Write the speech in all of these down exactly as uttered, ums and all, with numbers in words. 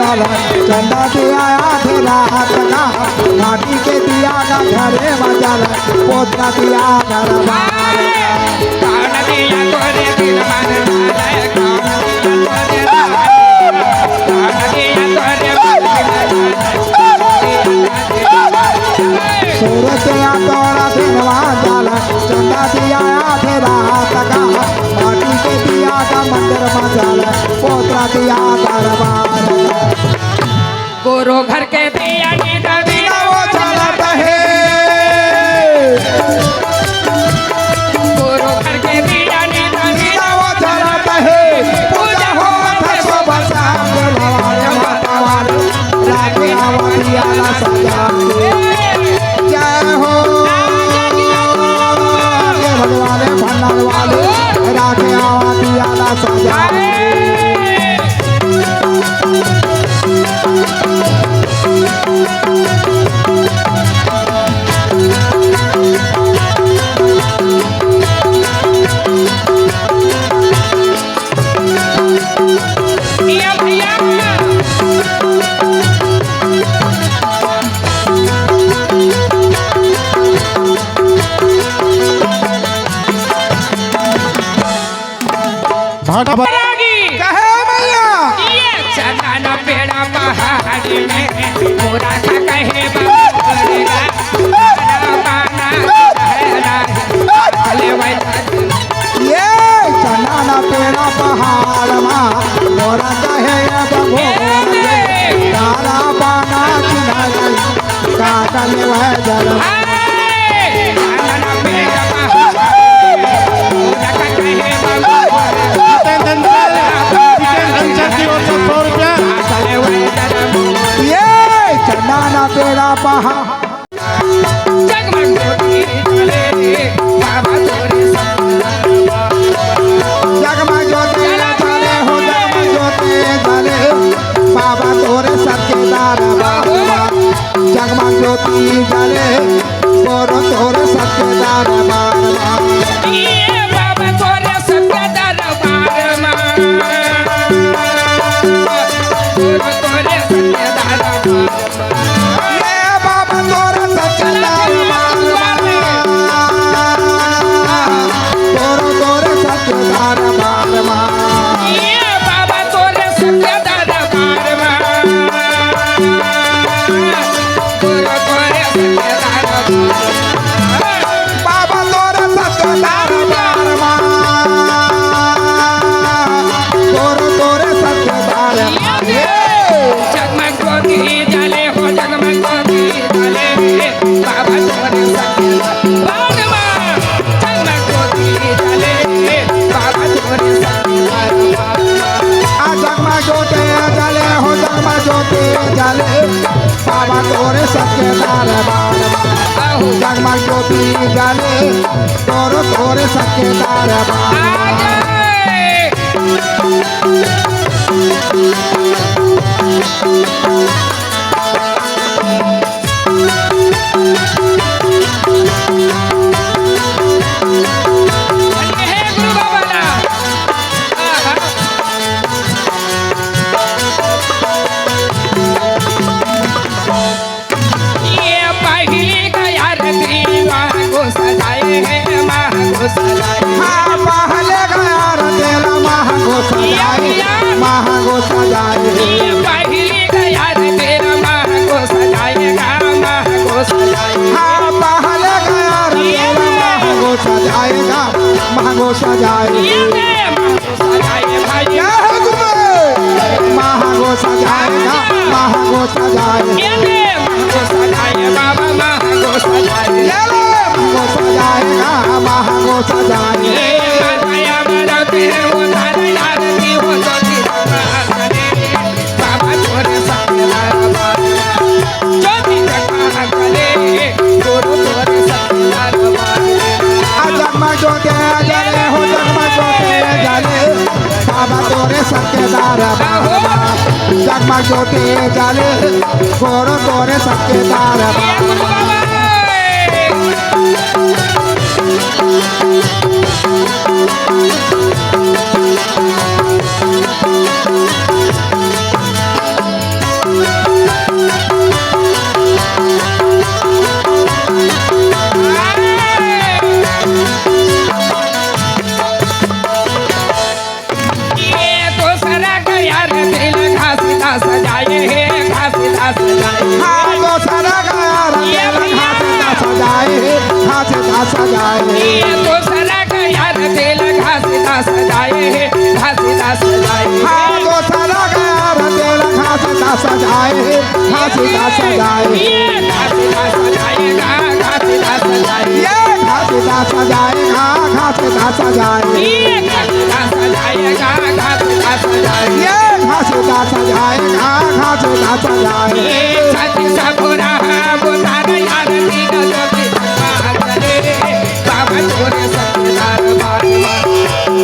चंदा दिया आधी रात का, माटी के दिया का घरे में जल, पोतरा दिया दरबार का। कौन दिया तोरे दिल मन भावे, कौन दिया तोरे दिल मन भावे, कौन दिया तोरे मन भावे। सूरज या तोरा दिनवा जल, चंदा दिया आधे रात का, माटी के दिया का मंदिर में जल, पोतरा दिया दरबार का। गुरु घर के दिया नी दबी ना वो जलत हे। गुरु घर के दिया नी दबी ना वो जलत हे। पूजा होवत हे सुबह शाम के भवानी माता वाली। राखे आवा दिया ला सजा के। जय हो। ये भगवान भंडार वाले। राखे आवा दिया ला सजा के। ये भैया। भाटा बा- रागी। कहे मैया। ये चंदन पेड़ा पहाड़ी में, मोरा का कहे बाबा, बाबा, बाबा, बाबा, ये चंदन पेड़ा पहाड़ मा मोरा कहे अब भोर के तारा बाना चिन्हा गई, काटन वह जल। जितेंद्र अंचल, जितेंद्र अंचल की ओर से सौ रुपया। ये चंदन पेड़ा पहाड़ जगमग ज्योति जले, बाबा तोरे सत्य दरबार। जगमग ज्योति जले हो, जगमग ज्योति जले, बाबा तोरे सत्य दरबार। जगमग ज्योति जले, बोलो तोरे सत्य दरबार। ये बाबा तोरे सत्य दरबार। बोलो तोरे सत्य दरबार। ये बाबा तोरे सच्चे दरबार मा। तोरे, तोरे सच्चे दरबार मा। ये बाबा तोरे सच्चे दरबार मा। तोरे, तोरे सच्चे दरबार मा। बाबा तोरे सच्चे दरबार मा। तोरे, तोरे सच्चे दरबार मा। जगमग ज्योति जले हो, जगमग ज्योति जले, बाबा तोरे सत्य दरबार मा। जगमग ज्योति जले, बाबा तोरे सत्य दरबार मा। आ जगमग ज्योति जले हो, जगमग ज्योति जले, बाबा तोरे सत्य दरबार मा। आहो। जगमग ज्योति जले, तोरो तोरे सत्य दरबार मा। आ जाए। हे गुरु बाबा ना। आहा। ये पहली का आरती माँ को सजाए है, माँ को सजाए। हाँ, पहले का आरती ला माँ को सजाए, माँ को सजाए। ये पहली का आरती ला माँ को सजाएगा, माँ को सजाए। हाँ, पहले का आरती ला माँ को सजाएगा, माँ को सजाए। ये माँ सजाए भाई। क्या है तुम्हें? माँ को सजाएगा, माँ को सजाए। ये ले माँ को सजाए, बाबा माँ को सजाए। ये ले माँ को सजाएगा, माँ को सजाए। ये माँ दया माँ तेरे उतारे आरती हो तो जी बाबा। बाबा तोरे सत्य दरबार। ज्योति जगमग जले, गुरु तोरे सत्य दरबार। आ जगमग ज्योति जले हो, जगमग ज्योति जले, बाबा तोरे सत्य दरबार। जगमग ज्योति जले, गुरु तोरे सत्य दरबार। आए, घासीदास आए। ये घासीदास आएगा, घासीदास आएगा। ये घासीदास आएगा, घासीदास आए। ये घासीदास आएगा, घासीदास आए। ये घासीदास आएगा, घासीदास आए। ये सती सगुरा बुतार यार तीन ज्योति जगमगा जले, बाबा तोरे सत्य दरबार में।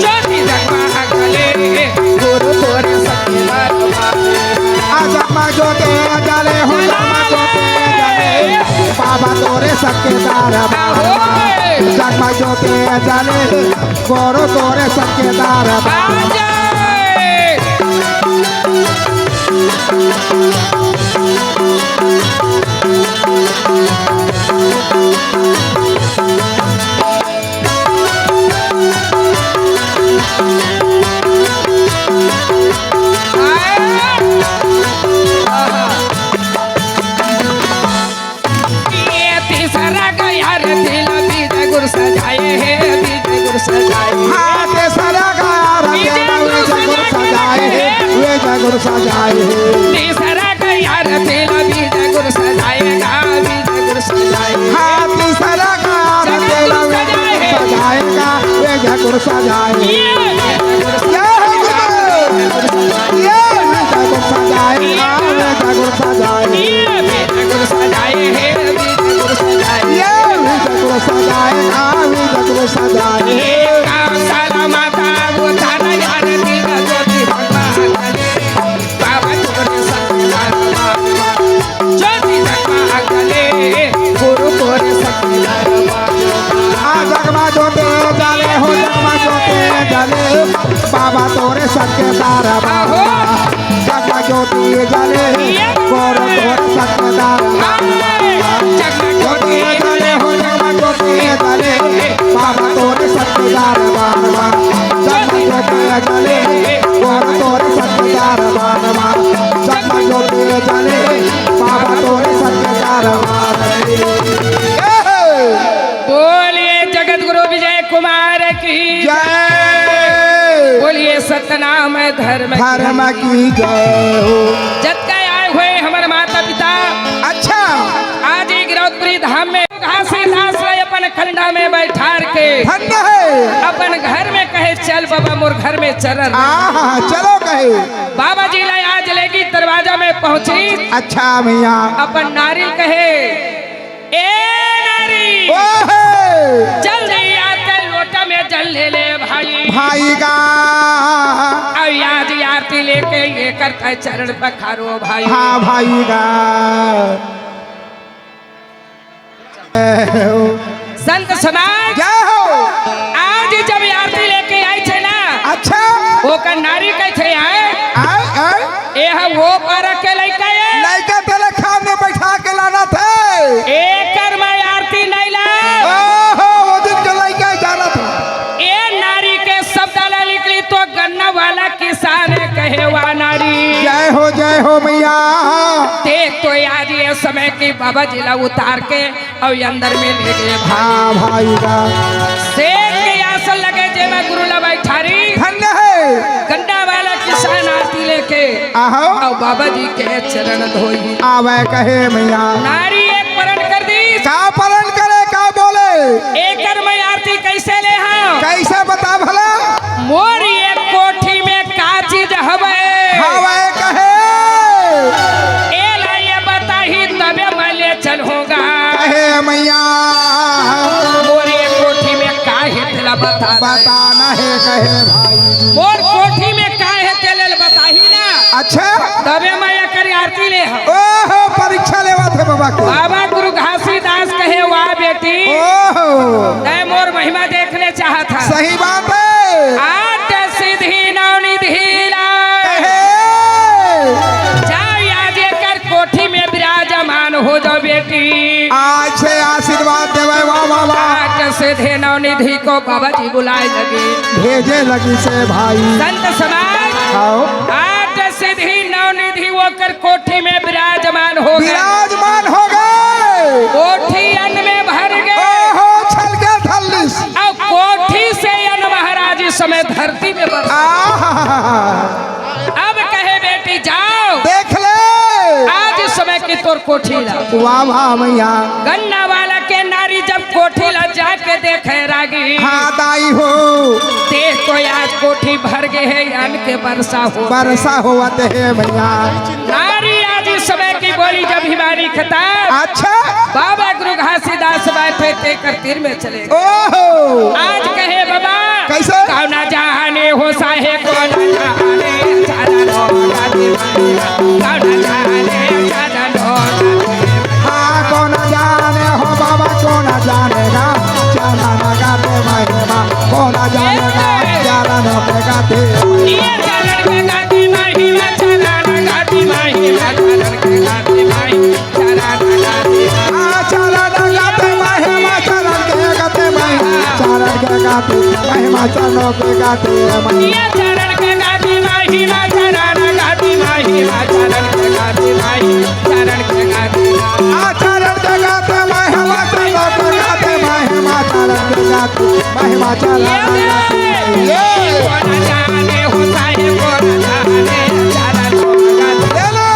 ज्योति जगमगा जले, गुरु तोरे सत्य दरबार में। आ जगमग ज्योति जले हो, जगमग ज्योति जले, बाबा तोरे सत्य दरबार में। जगमग ज्योति जले, गुरु तोरे सत्य दरबार में। ये तीसरा का यार दिल विजय गुरु सजाए है, विजय गुरु सजाए। हाँ, तीसरा का यार दिल विजय गुरु सजाए है, विजय गुरु सजाए है। तीसरा का यार दिल विजय गुरु सजाएगा, विजय गुरु सजाए। हाँ, तीसरा का यार दिल विजय गुरु सजाएगा, विजय गुरु सजाए। ये विजय गुरु सजाएगा, विजय गुरु सजाए। ये विजय गुरु सजाएगा, विजय गुरु सजाए। ये विजय गुरु सजाए है, विजय गुरु सजाए। ये विजय गुरु सजाएगा, विजय गुरु सजाए। ये काम साला माता वो तारा यार दिल ज्योति भगवान। बाबा तोरे सत्य दरबार में। ज्योति जगमगा जले, गुरु तोरे सत्य दरबार में। आ जगमग ज्योति जले हो, जगमग ज्योति जले, बाबा तोरे सत्य दरबार में। जगमग ज्योति जले, गुरु तोरे सत्य दरबार में। जगमग ज्योति जले हो, जगमग ज्योति जले, बाबा तोरे सत्य दरबार में। जगमग ज्योति जले, गुरु तोरे सत्य दरबार में। जगमग ज्योति जले, बाबा तोरे सत्य दरबार में। बोलिए जगत गुरु विजय कुमार की जय। बोलिए सतनाम धर्म की। धर्म की जय हो। जतका आए हुए हमर माता पिता। अच्छा। आज ही गिरौदपुरी धाम में घासीदास ला अपन खंडा में बैठार के धन्य है। अपन घर में कहे, "चल बाबा, मोर घर में चरण।" आहा, चलो कहे। बाबा जी ला आज लेगी दरवाजा में पहुंची। अच्छा भैया। अपन नारी कहे, "ए नारी, ओहे। जल्दी आके लोटा में जल ले ले भाई।" भाई का। अउ आज आरती लेके एकर तैं चरण पखारो भाई। हाँ भाई का। संत समाज, जय हो। आज जब आरती लेके आए थे ना, अच्छा। ओकर नारी कहे थे, "आए, आए, आए। एह वो पारा के लइका ए। लइका तेला खाम में बैठा के लाना थे। एकर मैं आरती नहीं ला।" ओहो, वो दिन के लइका जाना था। ए नारी के शब्द ला निकली तो गन्ना वाला किसान कहे, "वाह नारी।" जय हो, जय हो मैया। देख तो आज ये समय की बाबा जी ला उतार के अउ अंदर में ले गए भाई। हाँ भाई का। सेठ के आसन लगे जेमा गुरु ला बैठारी। धन्य है। गन्ना वाला किसान आरती लेके आहो। अउ बाबा जी के चरण धोई। आवे कहे मैया। नारी एक परण कर दी। का परण करे, का बोले? एकर मैं आरती कैसे ले हाँ? कैसे बता भला? मोर एक कोठी में का चीज हवे? हवे कहे। एला ये बताही तबे मैं ले चलहूँगा। कहे मैया। मोर एक कोठी में का हे तेला बता। बताना है कहे भाई। मोर कोठी में का हे तेला बताही ना। अच्छा। तबे मैं एकर आरती ले हाँ। ओहो, परीक्षा लेवा थे बाबा के। बाबा गुरु घासीदास कहे, "वाह बेटी, ओहो। तैं मोर महिमा देखने चाहत हस।" सही बात है। आठ सिद्धि नौ निधि ला। कहे। जाओ आज एकर कोठी में विराजमान हो जाओ बेटी। आज से आशीर्वाद देवे, वाह, वाह, वाह। आठ सिद्धि नौ निधि को बाबा जी बुलाए लगे। भेजे लगी से भाई। संत समाज। आओ। आठ सिद्धि नौ निधि ओकर कोठी में विराजमान हो गए। विराजमान हो गए। कोठी अन्न में भर गए। ओहो, छलके धरलिस। अउ कोठी से अन्न महाराज इस समय धरती में बरसा। आहा। अब कहे, "बेटी जाओ।" देख ले। तोर कोठी ला। वाह, वाह, भैया। गन्ना वाला के नारी जब कोठी ला जाके देखे रागी, हाँ, दाई हो। ते तो आज कोठी भर गे हे, अन्न के बरसा हो। बरसा होवत हे, भैया। नारी आज इस समय की बोली जब हिमानी खता। अच्छा। बाबा गुरु घासीदास बैठे तेकर तीर में चले। ओहो। आज कहे बाबा। कैसे? कौन जाने हो साहे, कौन जाने, चरणों का दीवाना। कौन जाने, चरणों का दीवाना। हाँ, कौन जाने हो बाबा, कौन जानेगा चरण गाते महिमा, कौन जानेगा चरणों के गाते। ये चरण के गाते महिमा, चरण गाते महिमा, चरण के गाते महिमा। चरण गाते। आ, चरण गाते महिमा, चरण के गाते महिमा, चरण के गाते महिमा, चरणों के गाते महिमा। ये चरण के गाते महिमा, चरण गाते महिमा, चरण के गाते महिमा, चरण के गाते। आ, चरण के गाते महिमा, चरणों के गाते महिमा, चरण के गाते महिमा, चरण गाते। ये। कौन जाने हो साहेब, कौन जाने चरणों का दीवाना। ले लो।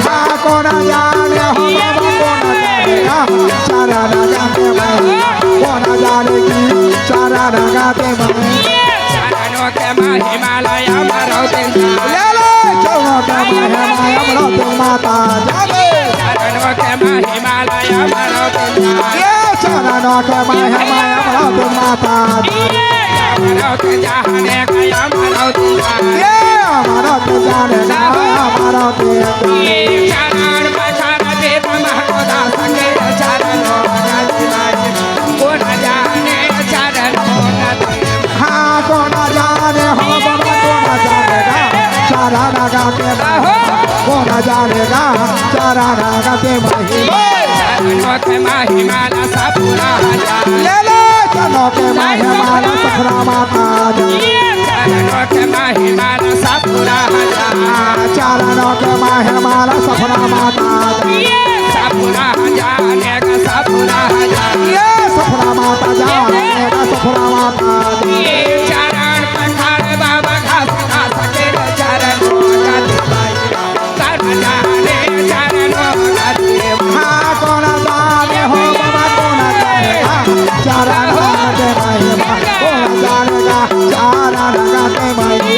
हाँ, कौन जाने हो बाबा, कौन जानेगा चरण गाते महिमा, कौन जानेगी चरण गाते महिमा। चरणों के महिमा ला अमर दिन जाने। ले लो, चरणों के महिमा अमर दिन माता जाने। चरणों के महिमा ला अमर दिन जाने। ये चरणों के महिमा अमर दिन माता जाने। ये अमर दिन जाने का अमर दिन जाने। ये अमर दिन जाने का अमर दिन जाने। ये चरण पखार दे तुमको दास के चरणों का दीवाना। कौन जाने चरणों का दीवाना। हाँ, कौन जाने हो बाबा, कौन जानेगा चरण गाते महिमा, कौन जानेगा चरण गाते महिमा। चरणों के महिमा ला सब पूरा हजार। ले लो, चरणों के महिमा ला सफरा माता जाने। चरणों के महिमा ला सब पूरा हजार। हाँ, चरणों के महिमा ला सफरा माता जाने। ये सब पूरा जानेगा, सब पूरा जाने। ये सफरा माता जानेगा, सफरा माता जाने। ये चरण पखार बाबा घासीदास के चरण कौन जाने चरणों का दीवाना। हाँ, कौन जाने हो बाबा, कौन जाने, हाँ, चरणों के महिमा, कौन जानेगा चरण गाते महिमा।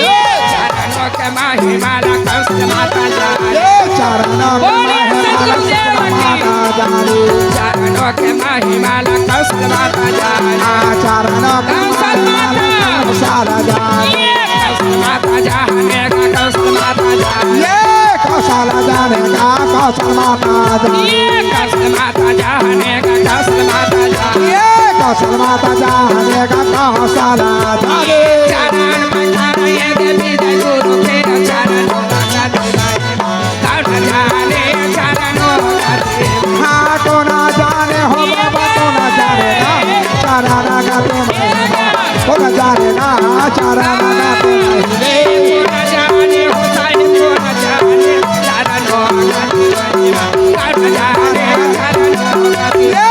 चरणों के महिमा ला कंस माता जाने। ये चरणों के महिमा ला कंस माता जाने। चरणों के महिमा ला कंस माता जाने। हाँ, चरणों के महिमा ला कंस माता जाने। ये कंस माता जाने का कंस माता जाने। ये कौशल जाने का कौशल माता जाने। ये कौशल माता जाने का कौशल माता जाने। ये कौशल माता जाने का कौशल जाने। चरण पखार ये देवी जय गुरु के चरण। कौन जाने चरणों का दीवाना। हाँ, कौन जाने हो बाबा, कौन जानेगा चरण गाते महिमा, कौन जानेगा चरण गाते महिमा। कौन जाने हो साहेब, कौन जाने चरणों का दीवाना। कौन जाने चरणों का दीवाना। ये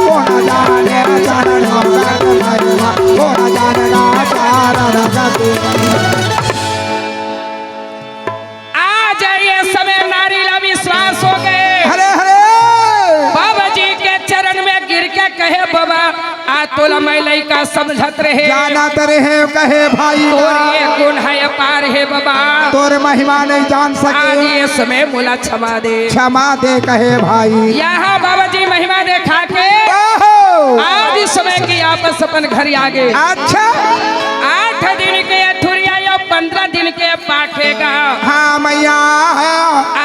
कौन जाने चरणों का दीवाना, कौन जानेगा चरण गाते महिमा। आज ये समय नारी ला विश्वास हो गे। हरे हरे। बाबा जी के चरण में गिर के कहे, "बाबा, आज तोला मैं लइका समझत रहे। जानत रहे," कहे, "भाई तोर ला। ये गुण हे अपार हे बाबा। तोर महिमा नहीं जान सके। आज ये समय मोला क्षमा दे। क्षमा दे," कहे भाई। यहाँ बाबा जी महिमा देखा के ओहो। आज इस समय की आपस अपन घर आ गे। अच्छा। आठ दिन के अठुरिया या पन्द्रह दिन के पाठेगा। हाँ मैया।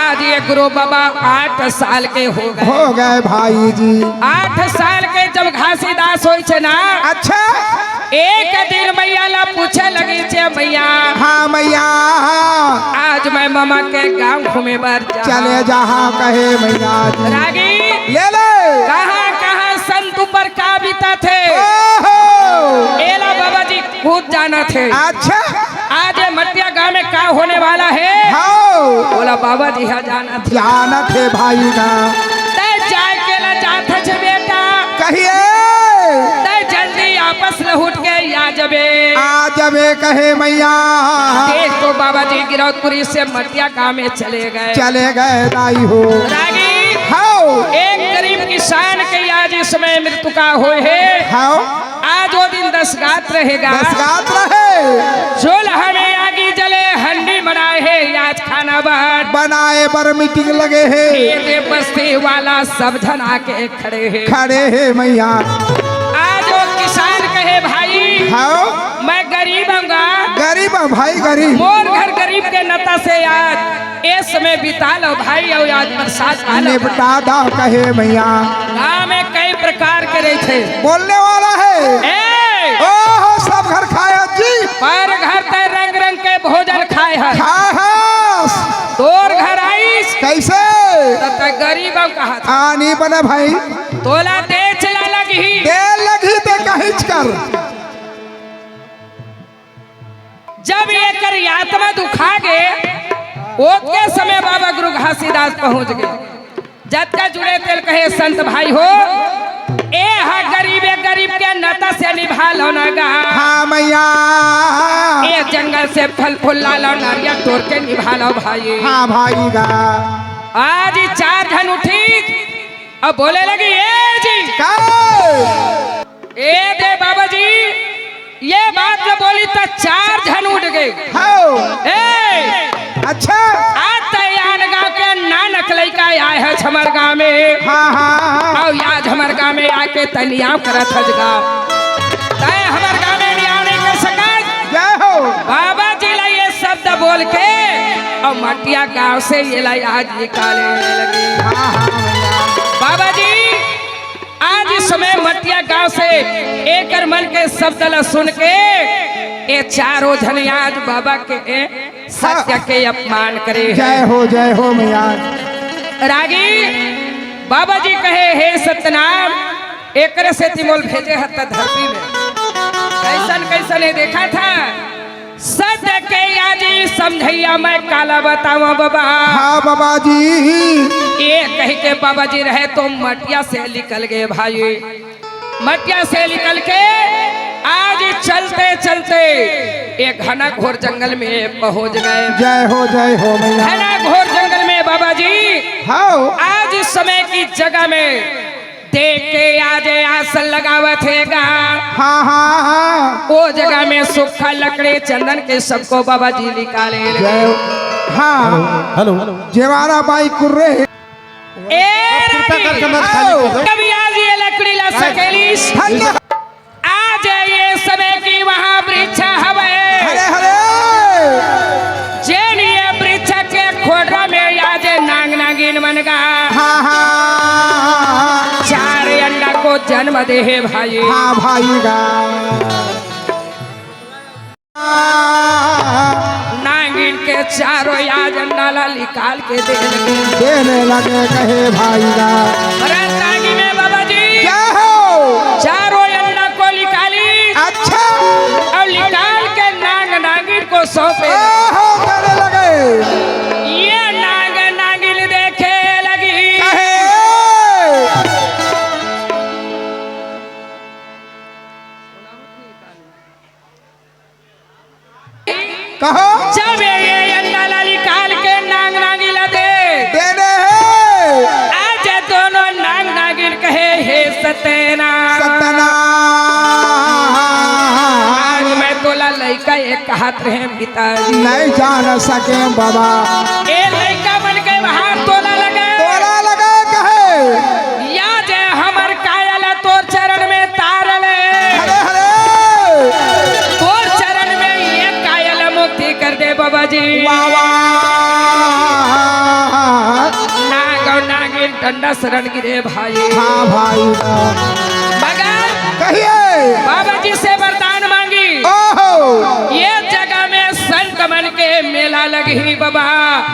आज ये गुरु बाबा आठ साल के हो गए। हो गए भाई जी। आठ साल के जब घासीदास होइस ना। अच्छा। एक दिन मैया ला पूछे लगिस, "मैया।" हाँ मैया। "आज मैं ममा के गांव घूमे बर जाहूं।" चले जाहूं कहे मैया जी। रागी। ले ले। कहाँ कहाँ संत ऊपर का बीतथे। ओहो। एला बाबा जी खुद जानथे। अच्छा। आज ये मटिया गांव में का होने वाला हे। हाँ। ओला बाबा जी हा जानथे। जानथे भाई ना। तैं जाए के ला जाथस बेटा। कहिए। तैं जल्दी आपस लहुट के आ जबे। आ जबे। कहे मैया। देख तो बाबा जी गिरौदपुरी से मटिया गांव में चले गए। चले गए दाई हो। रागी, हाँ। एक गरीब किसान के आज इस समय मृत्यु का होय हे। हाँ। आज वो दिन दस गात रहेगा। दस गात रहे। चूल्हा में आगी जले, हंडी बनाए हे, आज खाना बन। बनाए बर मीटिंग लगे हे। ये दे बस्ती वाला सब झन आके खड़े हे। खड़े हे मैया। आज वो किसान कहे, भाई, हाँ। मैं गरीब हूँ गा। गरीब हूँ भाई, गरीब। मोर घर गरीब के नाता से आज ए समय बिता लो भाई, अउ आज प्रसाद पा लो। निपटा दा कहे मैया। गाँव में कई प्रकार के रहिथे। बोलने वाला हे। ए! ओहो, सब घर खाए जी। पर घर ते रंग रंग के भोजन खाए हस। खाए हस। तोर घर आइस। कैसे? त ते गरीब हूँ कहा था। आ, नहीं बना भाई। तोला दे चला लगही। दे लगही ते कहिच कर। जब एकर आत्मा दुखा गे, ओतके समय बाबा गुरु घासीदास पहुंच गे। जतका जुड़े तेला कहे संत भाई हो, ए हा गरीब, ए गरीब के नाता से निभा लो ना गा। हाँ मैया। ए जंगल से फल फूल ला लो, नारियल तोड़ के निभा लो भाई। हाँ भाई गा। आज ही चार झन उठी अउ बोले लगी, ए जी। का? ए दे बाबा जी, ये बात ल बोली त चार झन उठ गे। हाँ। ए! अच्छा। आज तैयान गांव के नानक लइका आए हे हमर गांव में। हाँ, हाँ, हाँ। अउ आज हमर गांव में आके तैं नियाव करत हस गा। तैं हमर गांव में नियाव नहीं कर सकत। जय हो। बाबा जी ला ये शब्द बोल के अउ मटिया गांव से ये ला आज निकाले लगी। हाँ, हाँ, भैया। बाबा जी, आज इस समय मटिया गांव से एकर मन के शब्द ल सुन के ए चारों झन आज बाबा के सत्य के अपमान करे हे। जय हो, जय हो मैया। रागी बाबा जी कहे, हे सतनाम, एकरे सेती मोल भेजे हत धरती में। कैसन कैसन हे देखा था, सत्य के याजी समझइया मैं काला बतावं बाबा। हाँ बाबा जी। ये कहि के बाबा जी रहे तो मटिया से निकल गे भाई। मटिया से निकल के आज चलते चलते एक घना घोर जंगल में पहुंच गए। जय हो, जय हो मैया। घना घोर जंगल में बाबा जी। हाँ। आज इस समय की जगह में देख के आज आसन लगावत हे गा। हाँ, हाँ, हाँ। ओ जगह में सूखा लकड़ी चंदन के सबको बाबा जी निकाले लगे। जय हो। हाँ। हेलो। जेवारा बाई कुर्रे। ए कृपा रानी, करके मत खाली कर दो। कभी आज ये लकड़ी ला सकेलिस। धन्य। आज ये समय की वहाँ वृक्ष हवे। हरे, हरे। जेन ये वृक्ष के खोडरा में आज नांग नागिन मन गा। हाँ, हाँ। चार अंडा को जन्म दे हे भाई। हाँ, भाई गा। नांगिन के चारों आज अंडा ला निकाल के दे लगे। देने लगे कहे भाई गा। अरे तांगी में बाबा जी। क्या हो? चारों अंडा को निकाली। अच्छा। अउ निकाल के नांग नागिन को सौंपे। ओहो, देने लगे। ये नांग नागिन देखे लगी। कहे। कहो। जब ये अंडा ला निकाल के नांग नागिन ला दे। देने हे। आज दोनों नांग नागिन कहे, हे सत्यनारायण। सत्यनारायण। आज मैं तोला लइका एक कहत रहे पिताजी। नहीं जान सके बाबा। ए लइका मन के बाहर तोला लगे। तोला लगे कहे। या जे हमर काया ला तोर चरण में तार ले। हरे, हरे। तोर चरण में ये काया ला मुक्ति कर दे बाबा जी। वाह, वाह। नाग अउ नागिन डंडा शरण गिरे भाई। हाँ भाई। मगर कहिए। बाबा जी से वरदान मांगी। ओहो। ये जगह में संत मन के मेला लगही बाबा।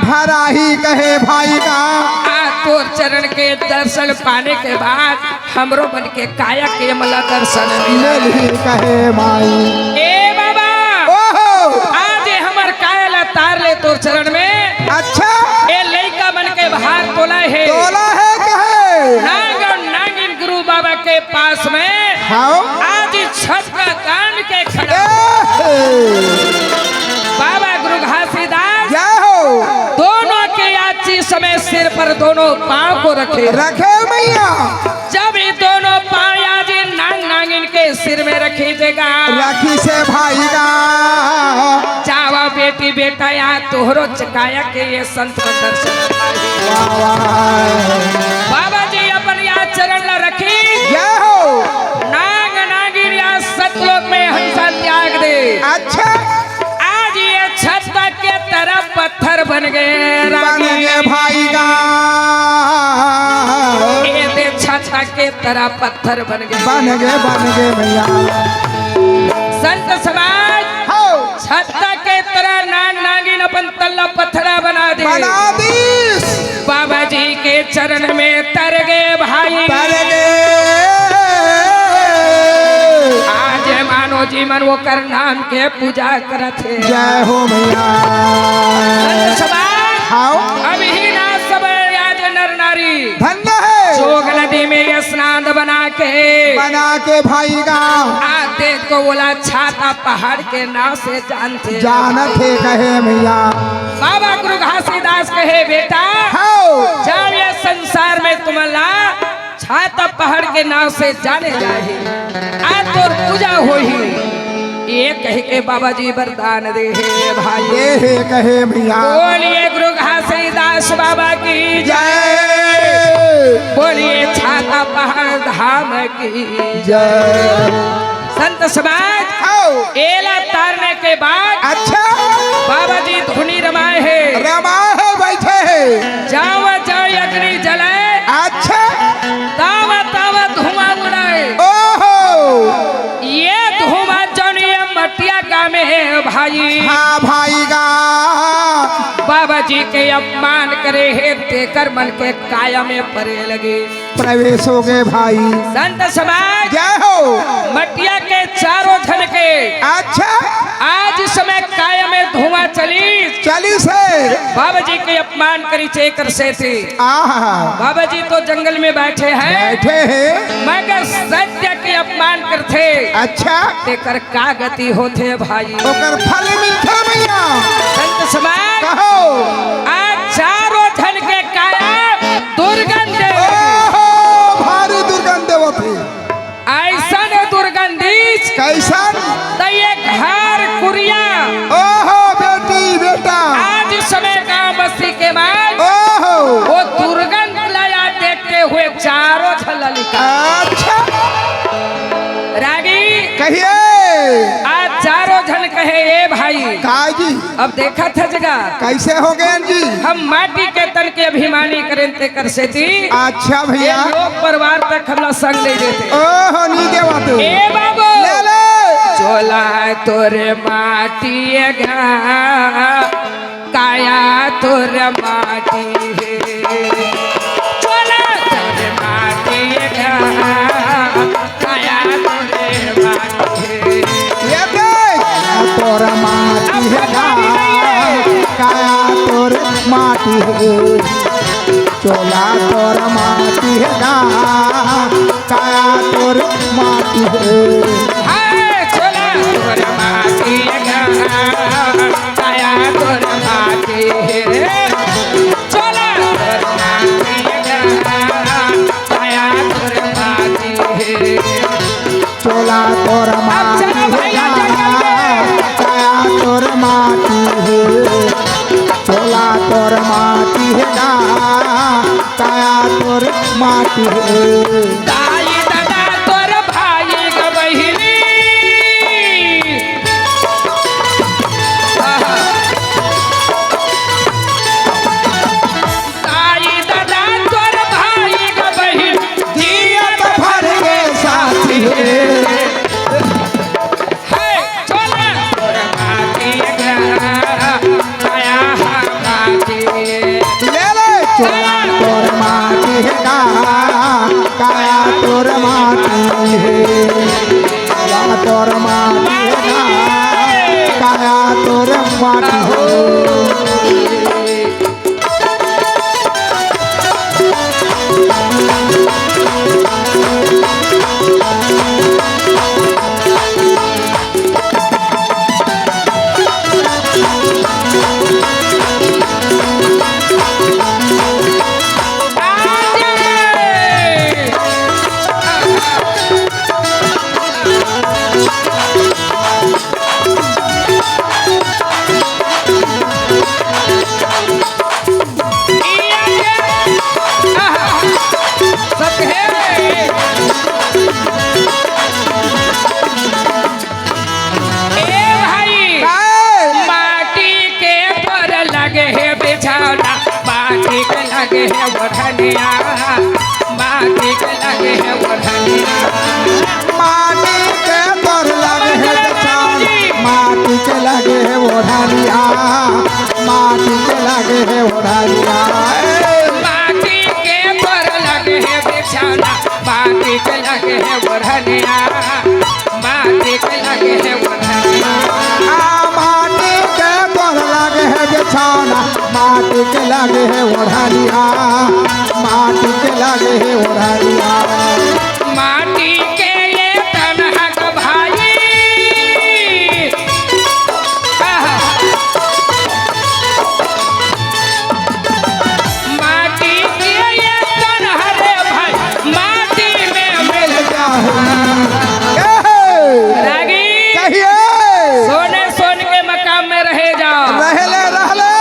भराही कहे भाई गा। आ तोर चरण के दर्शन पाने के बाद हमरो मन के काया के मला दर्शन मिले। मिलही कहे माई। ए बाबा। ओहो। आज ये हमर काया ला तार ले तोर चरण में। अच्छा। ए लइका मन के भार तोला हे। तोला हे कहे। नाग अउ नागिन गुरु बाबा के पास में। हाँ। आज छत का तान के खड़ा। ए। बाबा गुरु घासीदास जय हो। दोनों के आज इस समय सिर पर दोनों पांव को रखे। रखे मैया। जब ये दोनों पांव आज नांग नांगिन के सिर में रखी देगा। रखी से भाई का। जावा बेटी बेटा, यहाँ तोहरो चकाया के ये संत का दर्शन। वाह, वाह। बाबा जी अपन यहाँ चरण ला रखी। जय हो। नांग नागिन या सतलोक में हंसा त्याग दे। अच्छा। आज ये छत के तरह पत्थर बन गए। बन गए भाई का। ये दे छत के तरह पत्थर बन गए। बन गए, बन गए मैया। संत समाज हो। छत के तरह नांग नागिन अपन तल्ला पत्थरा बना दे। बना दीस। बाबा जी के चरण में तर गए भाई। तर गए। आज मानो जीवन वो कर नाम के पूजा करत हे। जय हो मैया। संत समाज, हाओ। अभी ना सब आज नर नारी धन्य है। जोग नदी में स्नान बना के बना के भाई का। आते को बोला छाता पहाड़ के नाम से जानते। जानत हे कहे मैया। बाबा गुरु घासीदास कहे बेटा, हाओ। जब ये संसार में तुमला छाता पहाड़ के नाम से जाने जाही, आ तोर पूजा होही। ये कह के बाबा जी वरदान दे हे भाई। दे हे कहे मैया। बोलिए गुरु घासीदास बाबा की जय। जय। बोलिए छाता पहाड़ धाम की जय। संत समाज, आओ। एला तारने के बाद अच्छा। बाबा जी धुनी रमाए हे। रमाए हे, बैठे हे। जावा जावा अग्नि जलाए। अच्छा। तावा तावा धुआं उड़ाए। ओहो। ये धुआं जौन ये मटिया गाँव में हे भाई। हाँ भाई गा। बाबा जी के अपमान करे हे, तेकर मन के काया में परे लगे। प्रवेश हो गए भाई। संत समाज जय हो। मटिया के चारों झन के अच्छा। आज इस समय काया में धुआं चली। चली से। बाबा जी के अपमान करी चेकर सेती। आहा। बाबा जी तो जंगल में बैठे हैं। बैठे हैं। मगर सत्य के अपमान करथे। अच्छा। तेकर का गति होथे भाई? ओकर फल मिलथे मैया। संत समाज कहो। आज चारों झन के काया दुर्गंध दे। ओहो, भारी दुर्गंध देवत हे। ऐसन दुर्गंधिस। कैसन? त ये घर कुरिया। ओहो, बेटी, बेटा। आज समय गांव बस्ती के माय। ओहो। वो दुर्गंध ला याद देखते हुए चारों झन ललिका। अच्छा। रागी। कहिए। आज चारों झन कहे, ए भाई। का जी? अब देखत हस गा। कैसे हो गए जी? हम माटी के तन के अभिमानी करेन तेकर सेती। अच्छा भैया। ये लोक परवार तक हमला संग ले देते। ओहो, नी देवत। ए बाबू। ले ले। चोला तोरे माटी गा, काया तोर माटी हे। चोला तोर माटी गा, काया तोर माटी हे। ये देख, तोर माटी हे गा, काया तोर माटी हे। चोला तोर माटी हे गा, काया तोर माटी हे। हाय, चोला तोर माटी हे गा, काया तोर माटी हे। चोला तोर माटी हे गा, काया तोर माटी हे। चोला तोर माटी हे गा, काया तोर माटी हे। चोला तोर माटी हे गा, काया तोर माटी हे। दाई ददा तोर भाई गा बहिनी। आहा। दाई ददा तोर भाई गा बहिन, जियत भर के साथी हे। हे, चोला तोर माटी गा, काया हा माटी। ले ले, चोला तोर माटी हे गा, काया हे ओढ़निया, माटी के लागे हे ओढ़निया। माटी के ये तन हक भाई। आहा। माटी के ये तन हरे भाई, माटी में मिल जा। ए हे! रागी। कहिए। सोने सोन के मकाम में रहे जा। रहले, रहले।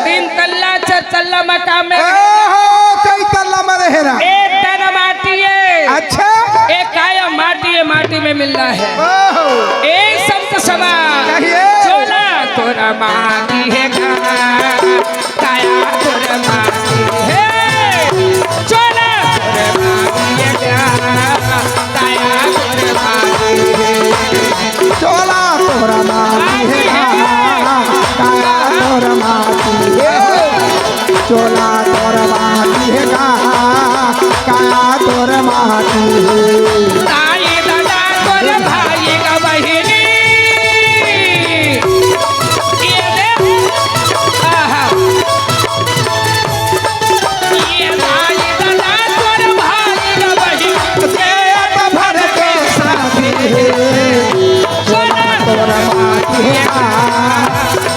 तीन तल्ला, चार तल्ला मकाम में रहे। ओहो, कई तल्ला में रहे ना। ए तन माटी है। अच्छा। ए काया माटी है, माटी में मिलना है। ओहो। ए संत समाज। कहिए। चोला तोरा माटी है का? काया तोर माटी हे, चोला तोर माटी हे का? काया तोर माटी हे। चोला तोर माटी हे का? काया तोर माटी हे। चोला तोर माटी हे का? काया तोर माटी हे। ताई दादा तोर भाई का बहिनी। ये दे। आहा। ये भाई दादा तोर भाई का बहिनी। पेट भर के साथी हे। चोला तोर माटी हे का?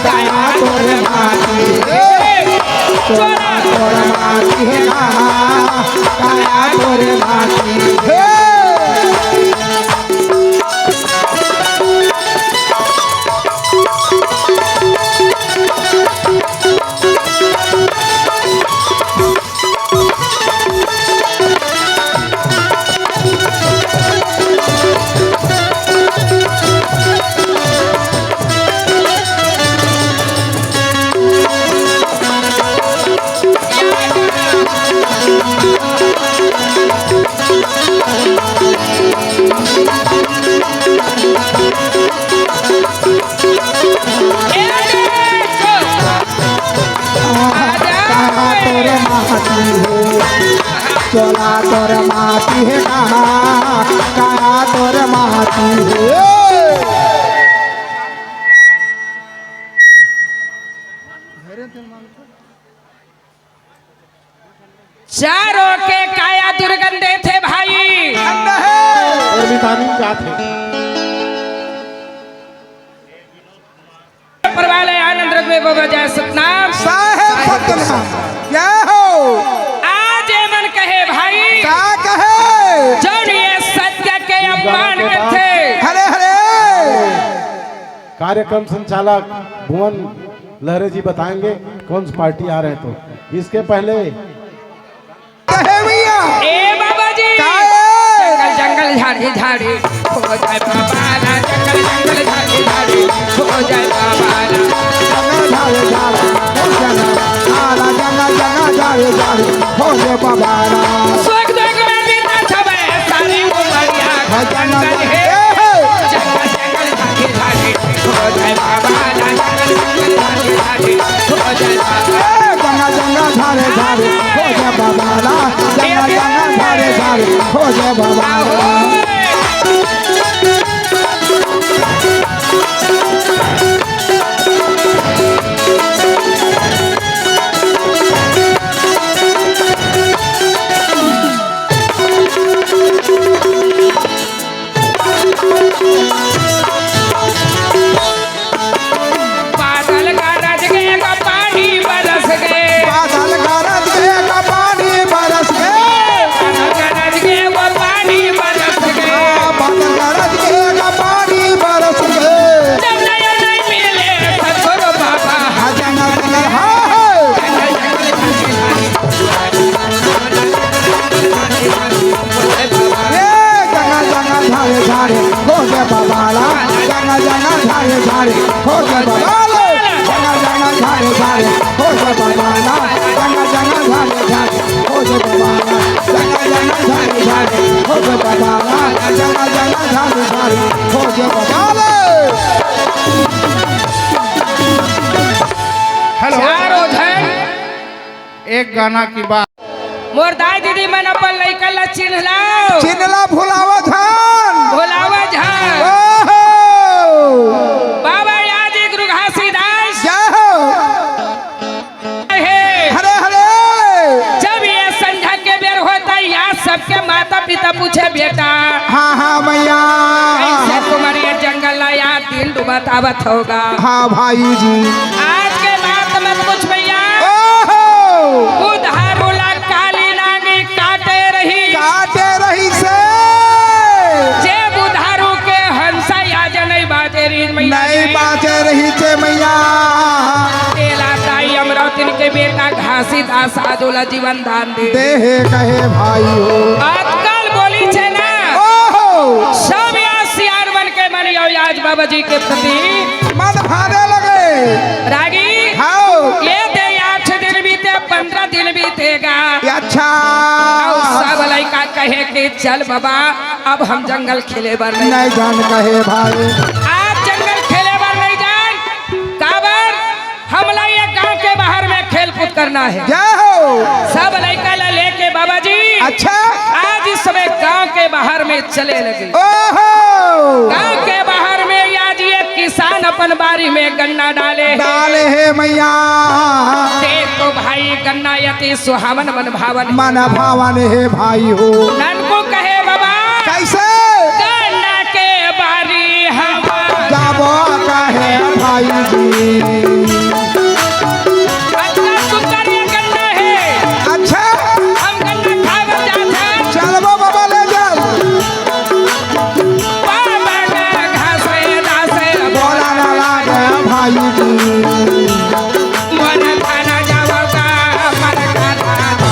काया तोर माटी हे। चोला तोर माटी हे का? काया तोर माटी हे। काया तोर माटी हे, चोला तोर माटी हे का? काया तोर माटी हे। चारों के काया दुर्गंध देथे भाई। और मितानी का थे। ऊपर वाले आनंद रघुवे बाबा जय सतनाम। साहेब सतनाम। जय हो। आज ए मन कहे भाई। का कहे? जौन ये सत्य के अपमान करथे। हरे हरे। कार्यक्रम संचालक भुवन लहरे जी बताएंगे कौन सी पार्टी आ रहे हैं। तो इसके पहले कहे भैया। ए बाबा जी। का ए? जंगल जंगल झाड़ी झाड़ी हो जाए बाबा ना, जंगल जंगल झाड़ी झाड़ी हो जाए बाबा ना। जंगल झाड़ी झाड़ी हो जाए, आला जंगल जंगल झाड़ी झाड़ी हो जाए बाबा ना। स्वर्ग द्वार में बिना छबे सारी उमरिया हाँ, जंगल जंगल हे। हे। जंगल जंगल झाड़ी झाड़ी हो जाए बाबा ना, जंगल जंगल झाड़ी झाड़ी हो जाए बाबा। ए, जंगल जंगल झाड़ी झाड़ी हो जाए बाबा ना, जंगल जंगल झाड़ी झाड़ी हो जाए बाबा ना। बादल गरज गे गा पानी बरस गे। बादल गरज गे गा पानी बरस गे। बादल गरज गे गा पानी बरस गे। हाँ, बादल गरज गे गा पानी बरस गे। जब नया नहीं मिले सतगुरु बाबा। हाँ, जंगल जंगल, हाँ, हाँ। ए, जंगल जंगल झाड़ी झाड़ी हो जाए बाबा ना, जंगल जंगल झाड़ी झाड़ी हो जाए बाबा ना, जंगल जंगल झाड़ी झाड़ी हो जाए बाबा ना, जंगल जंगल झाड़ी झाड़ी हो जाए बाबा ना, जंगल जंगल झाड़ी झाड़ी हो जाए बाबा ना, जंगल जंगल झाड़ी झाड़ी हो जाए बाबा ना। हेलो। चारों झन एक गाना की बात। मोर दाई दीदी मन अपन लइका ला चिन्हलाओ। चिन्हला भुलावा झन। भुलावा झन। ओहो। बाबा याद गुरु घासीदास। जय हो। हे। बेटा। हाँ, हाँ, मैया। कैसे तुम्हारे ये जंगल ला यार दिन डूबत आवत होगा। हाँ, भाई जी। आज के बात मत पूछ मैया। ओहो! बुधारू ला काली नागी काटे रही। काटे रही से। जे बुधारू के हंसा आज नहीं बाजे रही मैया। नहीं बाजे रही से मैया। तेला ताई अमरावती के बेटा घासीदास आज ओला जीवन दान दे। दे हे कहे भाई हो। आजकल बोली छे ना। ओहो। सब या सियान मन के मन यो आज बाबा जी के प्रति मन भाने लगे। रागी। हाँ। ये दे आठ दिन बीते, पन्द्रह दिन बीतेगा। अच्छा। अउ सब लइका कहे कि चल बाबा, अब हम जंगल खेले बर नहीं। नहीं जान कहे भाई। आज जंगल खेले बर नहीं जान। काबर? हमला ये गांव के बाहर में खेल कूद करना है। जय हो। सब लइका ला लेके बाबा जी। अच्छा। आज इस समय गांव के बाहर में चले लगे। ओहो। गांव के बाहर में आज ये किसान अपन बारी में गन्ना डाले हे। डाले हे मैया। ते तो भाई गन्ना अति सुहावन मन भावन। मन भावन हे भाई हो। ननको कहे बाबा। कैसे? गन्ना के बारी हम जाबो कहे भाई जी। अच्छा सुंदर ये गन्ना हे। अच्छा। हम गन्ना खाए बर जात हन। चलबो बाबा ले चल। बाबा के घासीदास बोला ना लागे भाई जी। मोर थाना जावो का, मोर थाना जावो का।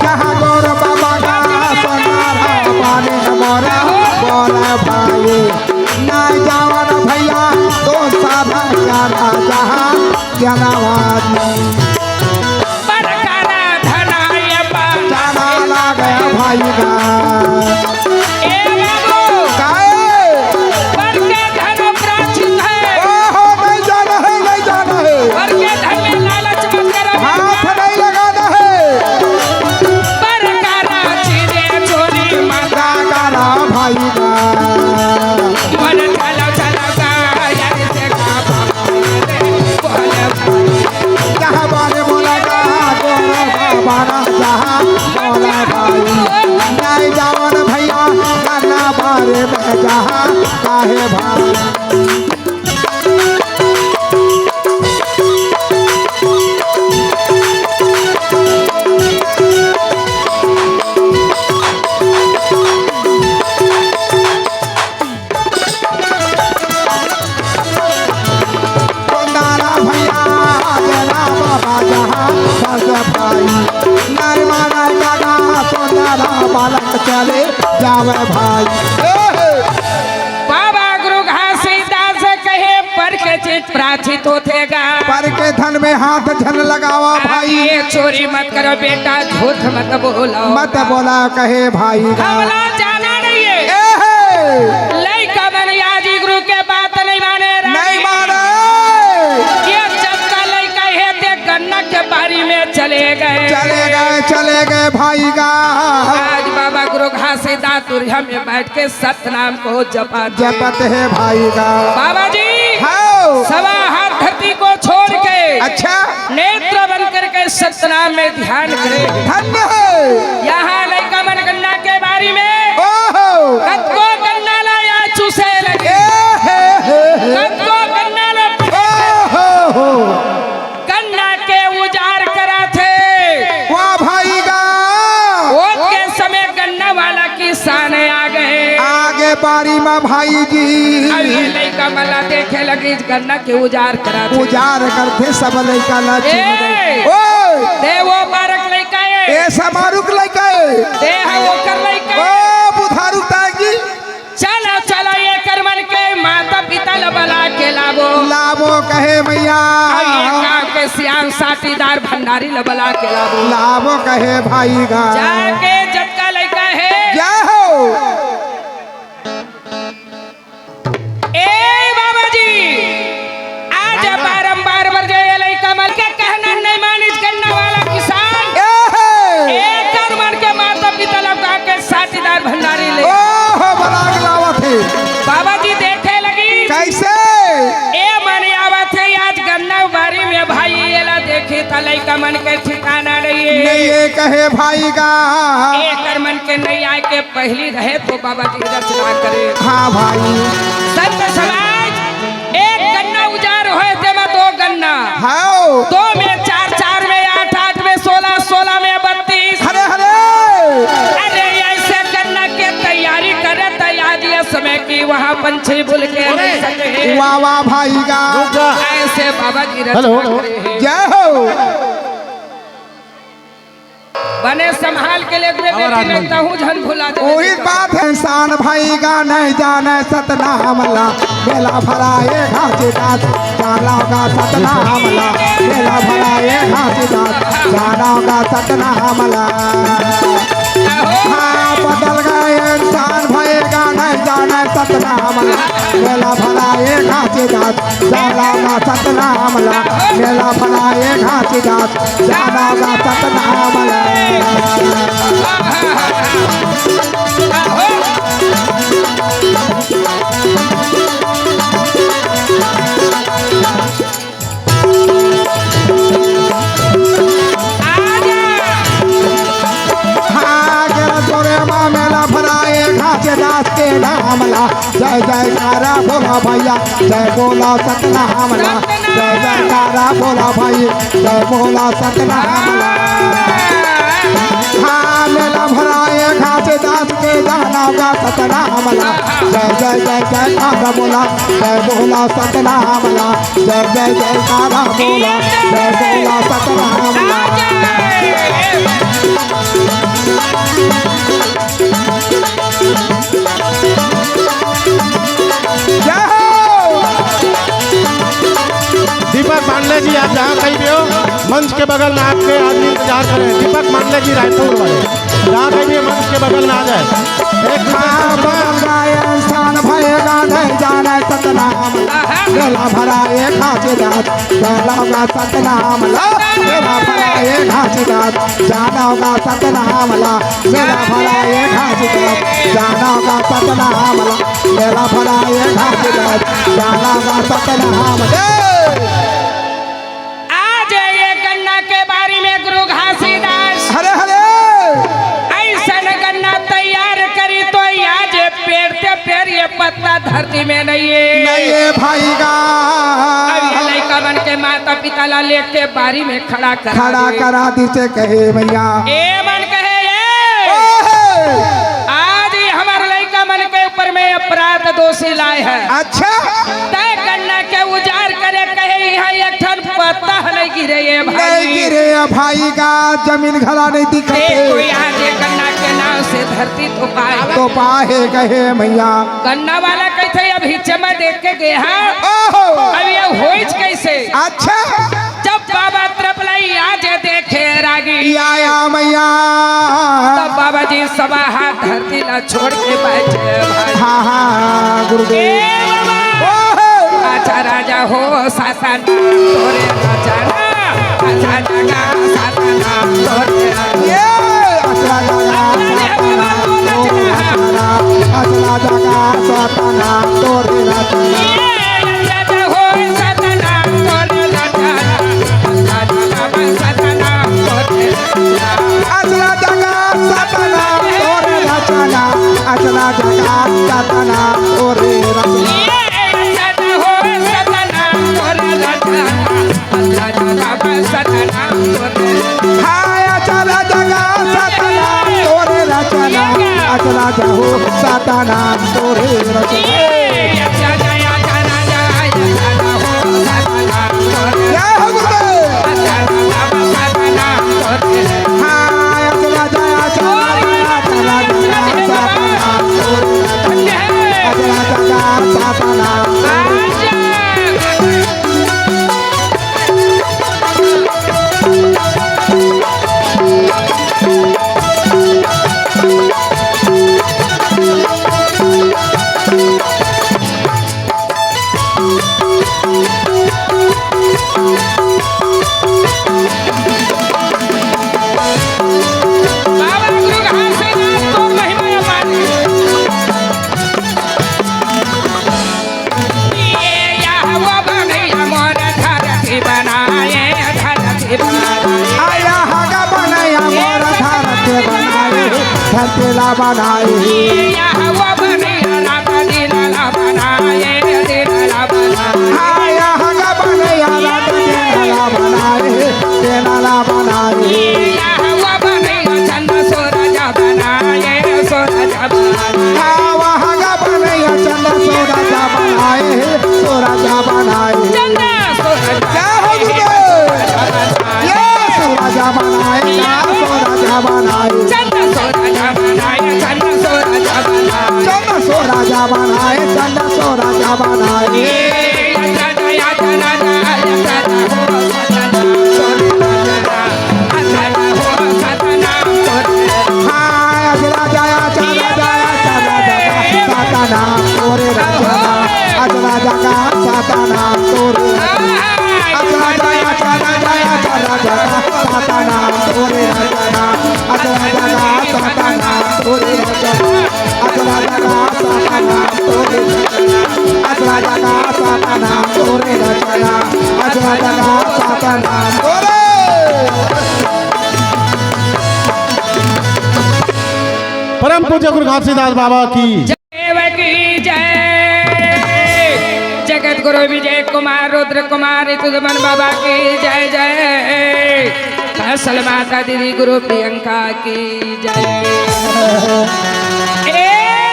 जहाँ गौर बाबा का सोनारा पानी मोरा बोला भाई। नहीं जावन भैया तो साधा क्या राजा जनावादी। बरकारा धनाय बा। जाना लागे भाई का। ए बाबू। काहे? बर के धन प्राचित है। ओहो, नहीं जाना है, नहीं जाना है। बर के धन में लालच मत करो। हाथ नहीं लगाना है। बरकारा चीजें चोरी मत। जागरा भाई का। मन चलो, चलो का, यार से का जहाँ बारे बोला जहाँ तोरा बाबा ना जहाँ बोला भाई। नहीं जावन भैया गाना बारे में जहाँ काहे भाई। सोनारा भैया, आज राम बाबा जहाँ बस भाई। नरमा नरमा का सोनारा बालक चले जावे भाई। ए हे। बाबा गुरु घासीदास कहे, पर के चीज प्राचित होथे गा। पर के धन में हाथ झन लगावा भाई। ये चोरी मत करो बेटा, झूठ मत बोलो। मत बोला कहे भाई गा। हमला जाना नहीं है। ए हे। लइका मन आज गुरु के बात नहीं माने रे। नहीं माने। ये जब का लइका हे ते गन्ना के बारी में चले गए। चले गए, चले गए भाई गा। आज बाबा गुरु घासीदास तुरिया में बैठ के सतनाम को जपत। जपत हे भाई गा। बाबा जी, हाँ। सवा हाथ धरती को छोड़ के, अच्छा। नेत्र बंद करके सतनाम में ध्यान करे। धन्य है। यहाँ लइका मन गन्ना के बारी में ओहो। कतको गन्ना ला या चूसे लगे। ए हे हे हे। कतको गन्ना ला ओहो हो। गन्ना के उजार कराथे। वाह भाई गा। ओत के समय गन्ना वाला किसान आ गए। आगे बारी में भाई जी। अब ये लइका मन ला देखे लगी गन्ना के उजार कराथे। उजार करथे सब लइका ला ए! चिन्ह दे। ओ! ते वो मारक लइका ए। ए समारुक लइका ए। ते हा ओकर लइका ए। ओ बुधारुक दाई जी। चलो, चलो, ये कर मन के माता पिता ल बला के लाबो। लाबो कहे मैया। अउ ये गाँव के सियान साटीदार भंडारी ल बला के लाबो। लाबो कहे भाई गा। जाके जतका लइका हे। जय हो। ए बाबा जी, आज बारंबार बर जाए लइका मन के कहना नहीं मानिस गन्ना वाला किसान। ए हे। एकर मन के माता पिता ल बला के साटीदार भंडारी ले। ओहो, बला के लावत हे। बाबा जी देखे लगी। कैसे? ए मन आवत हे आज गन्ना बारी में भाई, एला देखित लइका मन के ठिकाना नइ हे। नइ हे कहे भाई गा। एकर मन के नइ आय के पहिली रहे तो बाबा जी रचना करे। हाँ भाई। संत समाज, एक गन्ना उजार होय, तेमा दो गन्ना। हाँ। दो में चार, चार में आठ, आठ में सोलह, सोलह में बत्तीस। हरे हरे। अरे, अइसे गन्ना के तैयारी करे त आज ये समय की वहाँ पंछी बुल के अरे। रह सके हे। वाह वाह भाई गा। रुक जा। अइसे बाबा जी रचना हेलो। करे हे। जय हो। बने संभाल के ले, दूरे हमारा बेटी आत्मा। नहीं तहूँ झन भुला दे। ओही बात हे, इंसान भाई गा नहीं जाने सतनाम ला। मेला भराए घासीदास, जाना गा सतनाम ला। मेला भराए घासीदास, जाना गा सतनाम ला। हाँ, बदल गए इंसान भाई गा नहीं जाने सतनाम ला। मेला भराए घासीदास, जाना गा सतनाम ला। मेला भराए घासीदास, जाना गा सतनाम ला। हाँ, गेरा तोरे मा मेला भराए घासीदास के नाम ला। जय जयकारा बोला भैया, जय बोला सतनाम ला। जय जयकारा बोला भाई, जय बोला सतनाम ला। हाँ, मेला भराए घासीदास के जाना गा सतनाम ला। जय जय जय जयकारा बोला, जय बोला सतनाम ला। जय जय जयकारा बोला, जय बोला सतनाम ला। जय हो। दीपक पांडे जी, आप जहाँ कहीं भी हो, मंच के बगल में आपके आदमी इंतजार कर रहे हैं। दीपक पांडे जी, रायपुर वाले, जहाँ कहीं भी हो, मंच के बगल में आ जाए। एक दूसरे से हाँ, बदल गए इंसान भए गा नहीं जाने सतनाम। मेला भराए घासीदास, जाना गा सतनाम ला। मेला भराए घासीदास, जाना गा सतनाम ला। मेला भराए घासीदास, जाना गा सतनाम ला। मेला भराए घासीदास, जाना गा सतनाम ला। आज ये गन्ना के बारी में गुरु घासीदास हरे हरे। अइसन गन्ना तैयार करी तो आज ये पेड़ ते पेड़ ये पत्ता धरती में नइ हे। नइ हे भाई गा। अब ये लइका मन के माता पिता ला लेके बारी में खड़ा करा खड़ा दे। करा दिसे कहे भैया। ए मन कहे ए। ओहे। आज ये हमर लइका मन के ऊपर में अपराध दोषी लाए हे। अच्छा। तय गन्ना के उजार करे कहे, इहाँ एक ठन पत्ता ह नइ गिरे ये भाई। नइ गिरे ये भाई गा, जमीन घला नइ दिखत हे। कोई आज ये गन्ना के नाम से धरती तो पाए। तो पाए कहे भैया। गन्ना वाला कहिथे, "अभी चमा देख के गे हा।" ओहो। अब ये होइच कइसे? अच्छा। जब बाबा तरफ लई आज देखे रागी। या, या मैया। तब बाबा जी सब हाथ धरती ला छोड़ के बैठे भाई। हाँ, हाँ, गुरुदेव। ए बाबा। ओहो। अच्छा राजा हो सतना तोरे रचना। अच्छा जगा सतना तोरे रचना। ये अच्छा जगा सतना तोरे रचना। अच्छा जगा सतना तोरे रचना। ये अच्छा हो सतना तोरे रचना। अच्छा जगा सतना तोरे रचना, अचला जगा सतना तोरे रचना। हाय अचला जगा सतना तोरे रचना, अचला जहो सतना तोरे रचना। जय हो गुरुदेव। हाँ, अचला जगा, अचला जगा, अचला जगा, सतना। अचला जगा, सतना। तेला बनाए। यहाँ वो बनैया रात दिन ला बनाए, दिन ला बनाए। हाँ, यहाँ का बनैया रात दिन ला बनाए, दिन ला बनाए। यहाँ वो बनैया चंद सूरज बनाए, सूरज बनाए। हाँ, वहाँ का बनैया चंद सूरज बनाए, सूरज बनाए। चंद सूरज जय हो गुरुदेव। ये सूरज बनाए, का सूरज बनाए। चंद सूरज बनाए, चंद सूरज बनाए। चंद सूरज बनाए, चंद सूरज बनाए। हाँ, आज राजा, आज राजा, आज राजा, सतनाम तोरे रचना। आज राजा का सतनाम तोरे रचना। आज राजा, आज राजा, आज राजा का सतनाम तोरे रचना। आज राजा का सतनाम तोरे रचना। आज राजा का सतनाम तोरे रचना। आज राजा का सतनाम तोरे रचना। आज राजा का सतनाम तोरे। परम पूज्य गुरु घासीदास बाबा की देव की जय। जगत गुरु विजय कुमार, रुद्र कुमार, ऋतुदमन बाबा की जय जय। फसल माता दीदी गुरु प्रियंका की जय। ए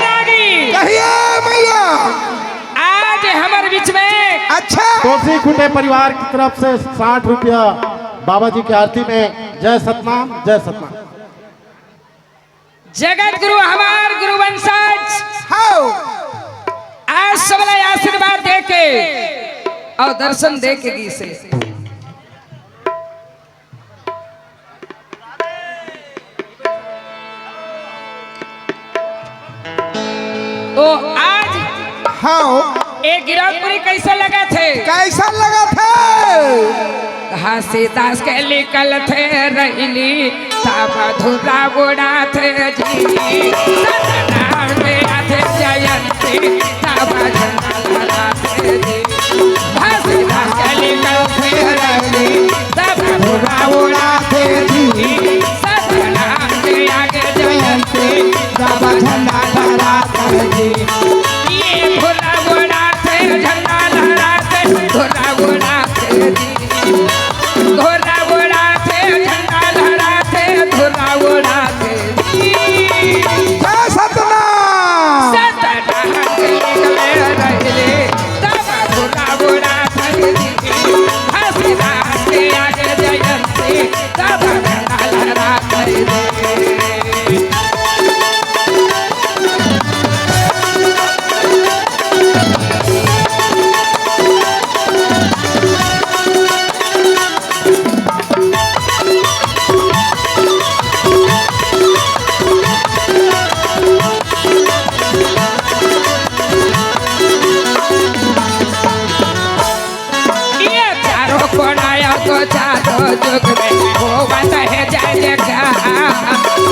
रागी, कहिए मैया। आज हमर बीच में अच्छा। कोसी खुटे परिवार की तरफ से साठ रुपया बाबा जी की आरती में। जय सतनाम, जय सतनाम। जगत गुरु हमार गुरु वंशज। हाँ। आज सबला आशीर्वाद दे के और दर्शन दे के गिसे। तो आज हाँ। ए गिरौदपुरी कैसे लगथे? कैसा लगथे? घासीदास के निकलथे रैली, तब धुरा उड़ाथे जी। सतनाम के आथे जयंती, तब झंडा लहराथे जी। घासीदास के निकलथे रैली, तब धुरा उड़ाथे जी। सतनाम के आगे जयंती, तब झंडा लहराथे जी। ये धुरा उड़ाथे, झंडा लहराथे, धुरा उड़ाथे जी। धुरा उड़ाथे, झंडा लहराथे, धुरा उड़ाथे। जय सतनाम। सतनाम के निकले रैली, तब धुरा उड़ाथे। घासीदास के आगे जयंती, तब झंडा लहराथे। ये चारों कोना या तो चारों जुग में होवत हे जय जयकार।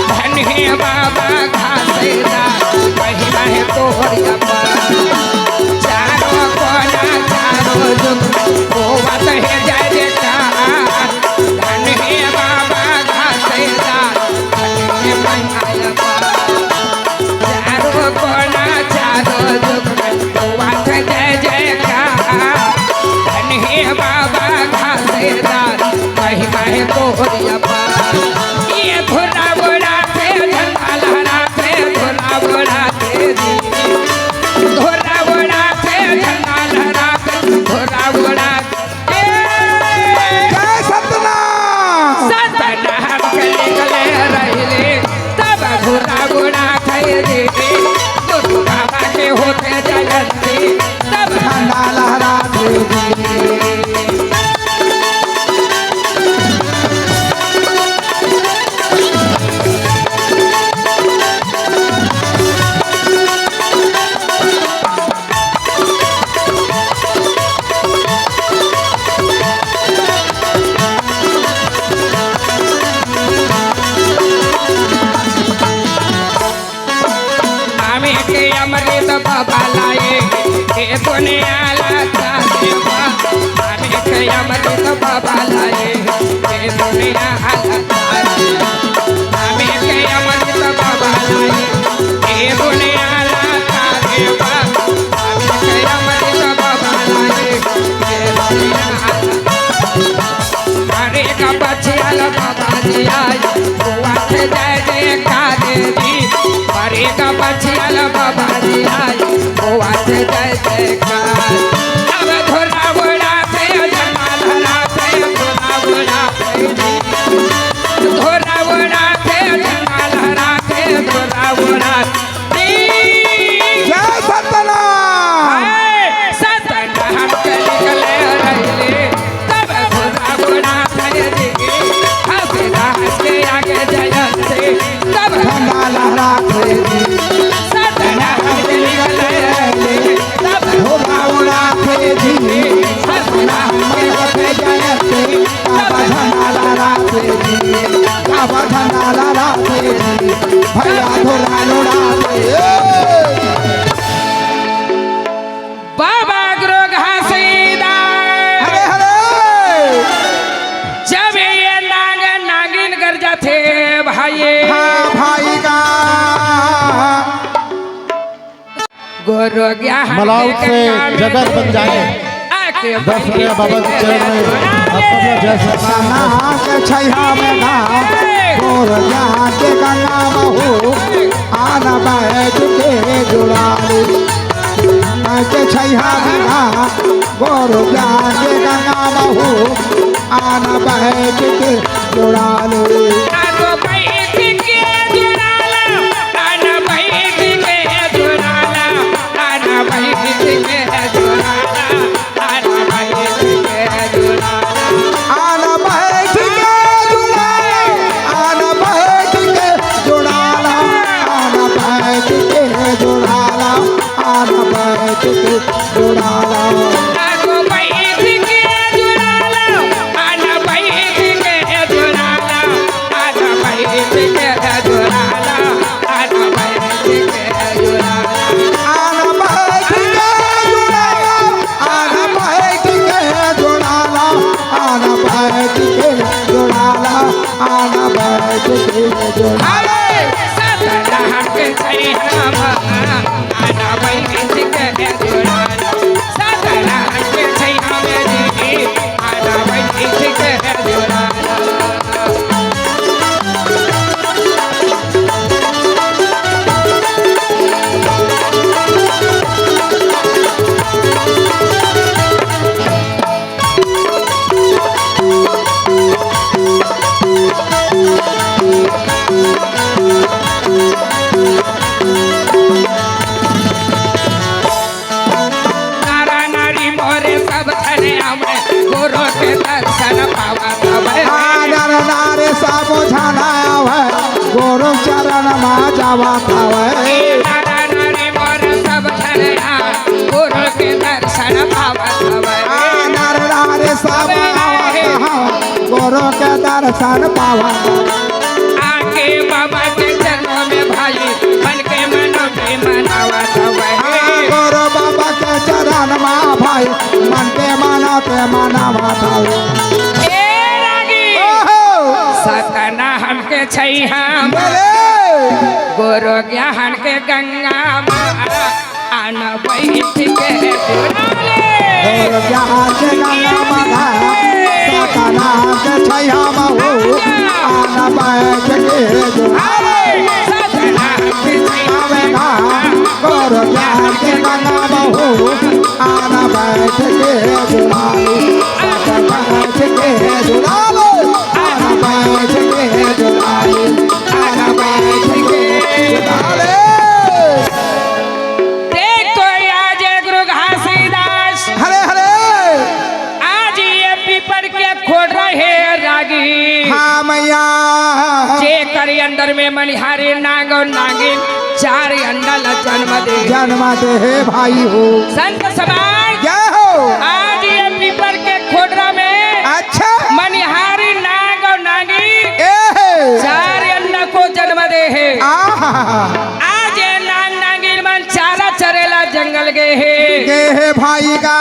धन हे बाबा घासीदास, महिमा हे तोहर अपार। चारों कोना चारों जुग में होवत हे जय जयकार। धन हे बाबा घासीदास, धन हे महिमा अपार। चारों कोना चारों जुग में होवत जय जयकार। धन हे बाबा घासीदास, महिमा हे तोहर अपार। ये धुरा उड़ाथे, झंडा लहराथे, धुरा उड़ाथे जी। धुरा उड़ाथे, झंडा लहराथे, धुरा उड़ाथे। जय सतनाम। सतनाम के निकले रैली, तब धुरा उड़ाथे जी। गुरु बाबा के होथे जयंती, तब झंडा लहराथे जी। आमे के अमृत बाबा लाए, ए दुनिया ला तारे बा। आमे के अमृत बाबा लाए, ए दुनिया ला तारे बा। के अमृत बाबा लाई, ए दुनिया ला तारे बा। के अमृत बाबा लाई, ए दुनिया ला। अरे का बचियाल बाबा जी आई, बुआ के जय जयकार जी। अरे का बचियाल बाबा जी आई, बुआ के जय जयकार। अब धोरा बोला थे, जमाल हरा थे, धोरा बोला थे जी। धोरा बोला थे, जमाल हरा थे, धोरा बोला थे। जय सतनाम। हाय, सतनाम के निकले रहिले, तब घोड़ा घोड़ा भय जी, हंस हंस के आगे जयंती, तब झंडा लहरा थे जी। सतनाम के निकले रहिले, तब घोड़ा उड़ा थे जी, सतनाम के जयंती, तब झंडा लहरा थे जी, तब झंडा लहरा थे जी। भैया धोरा लोड़ा दे। बाबा गुरु घासीदास। हरे हरे। जब ये नाग नागिन गरजाथे भाई। हाँ भाई का। गुरु ज्ञान मलाउत से जगत बन जाए। आके दस रुपया बाबा के चरण में आप सब लोग जय सतनाम। सना के छैया में ना, गोर ज्ञान के गंगा महू, आन बैठ के जुड़ाली। के छैया में ना, गोर ज्ञान के गंगा महू, आन बैठ के जुड़ाली। आन बैठ के जुड़ाला, आन बैठ के जुड़ाला, आन बैठ के जुड़ाला। आन बैठ के जुड़ाला, आन बैठ के जुड़ाला, आन बैठ के जुड़ाला, आन बैठ के जुड़ाला, आन बैठ के जुड़ाला। आन बैठ के जुड़ाला, आन बैठ के जुड़ाला, आन बैठ के जुड़ाला। आन बैठ के जुड़ाला। आन बैठ के जुड़ाला। आन बैठ के जुड़ाला। आन बैठ के जुड़ाला। आन बैठ के जुड़ाला। अरे! सतनाम के छैया में, आन बैठ के जुड़ाला। सतनाम के छैया में जी, आन बैठ के जुड़ाला। नारा नारी मोरे सब झने आवे, गुरु के दर्शन पावत हवे। हाँ, नर नारी सब झने आवे, गुरु चरण मा जावत हवे। नारा नारी मोरे सब झने आवे, गुरु के दर्शन पावत हवे। हाँ, नर नारी सब आवत हवे, गुरु के दर्शन पावत हवे। आके बाबा के चरणों में भाई, मन के मनौती मनावत हवे। हाँ, गुरु बाबा के चरण मा भाई, मन के मनौती मनावत हवे। ए रागी, ओहो। सतनाम के छैया में, बोले। गुरु ज्ञान के गंगा मा, आन बैठ के जुड़ाले। गुरु ज्ञान के गंगा मा, सतनाम के छैया मा हो, आन बैठ के जुड़ाले। सतनाम के छैया में, गुरु ज्ञान के गंगा मा हो, आन बैठ के जुड़ाले। सतनाम के जुड़ाले। आन बैठ के जुड़ाले। आन बैठ के जुड़ाले। देख तो आज गुरु घासीदास। हरे हरे। आज ये पीपर के खोड़ रहे रागी। हाँ मैया। जेकर अंदर में मनिहारी नाग और नागिन चार अंडा ला जन्म दे। जन्म दे हे भाई हो। संत समाज। जय हो। आज ये पीपर के खोड़रा में अच्छा। मनिहारी नाग और नागिन ए हे। चार अंडा को जन्म दे हे। आहा। आज ये नाग नागिन मन चारा चरेला जंगल गए हे। गए हे भाई का।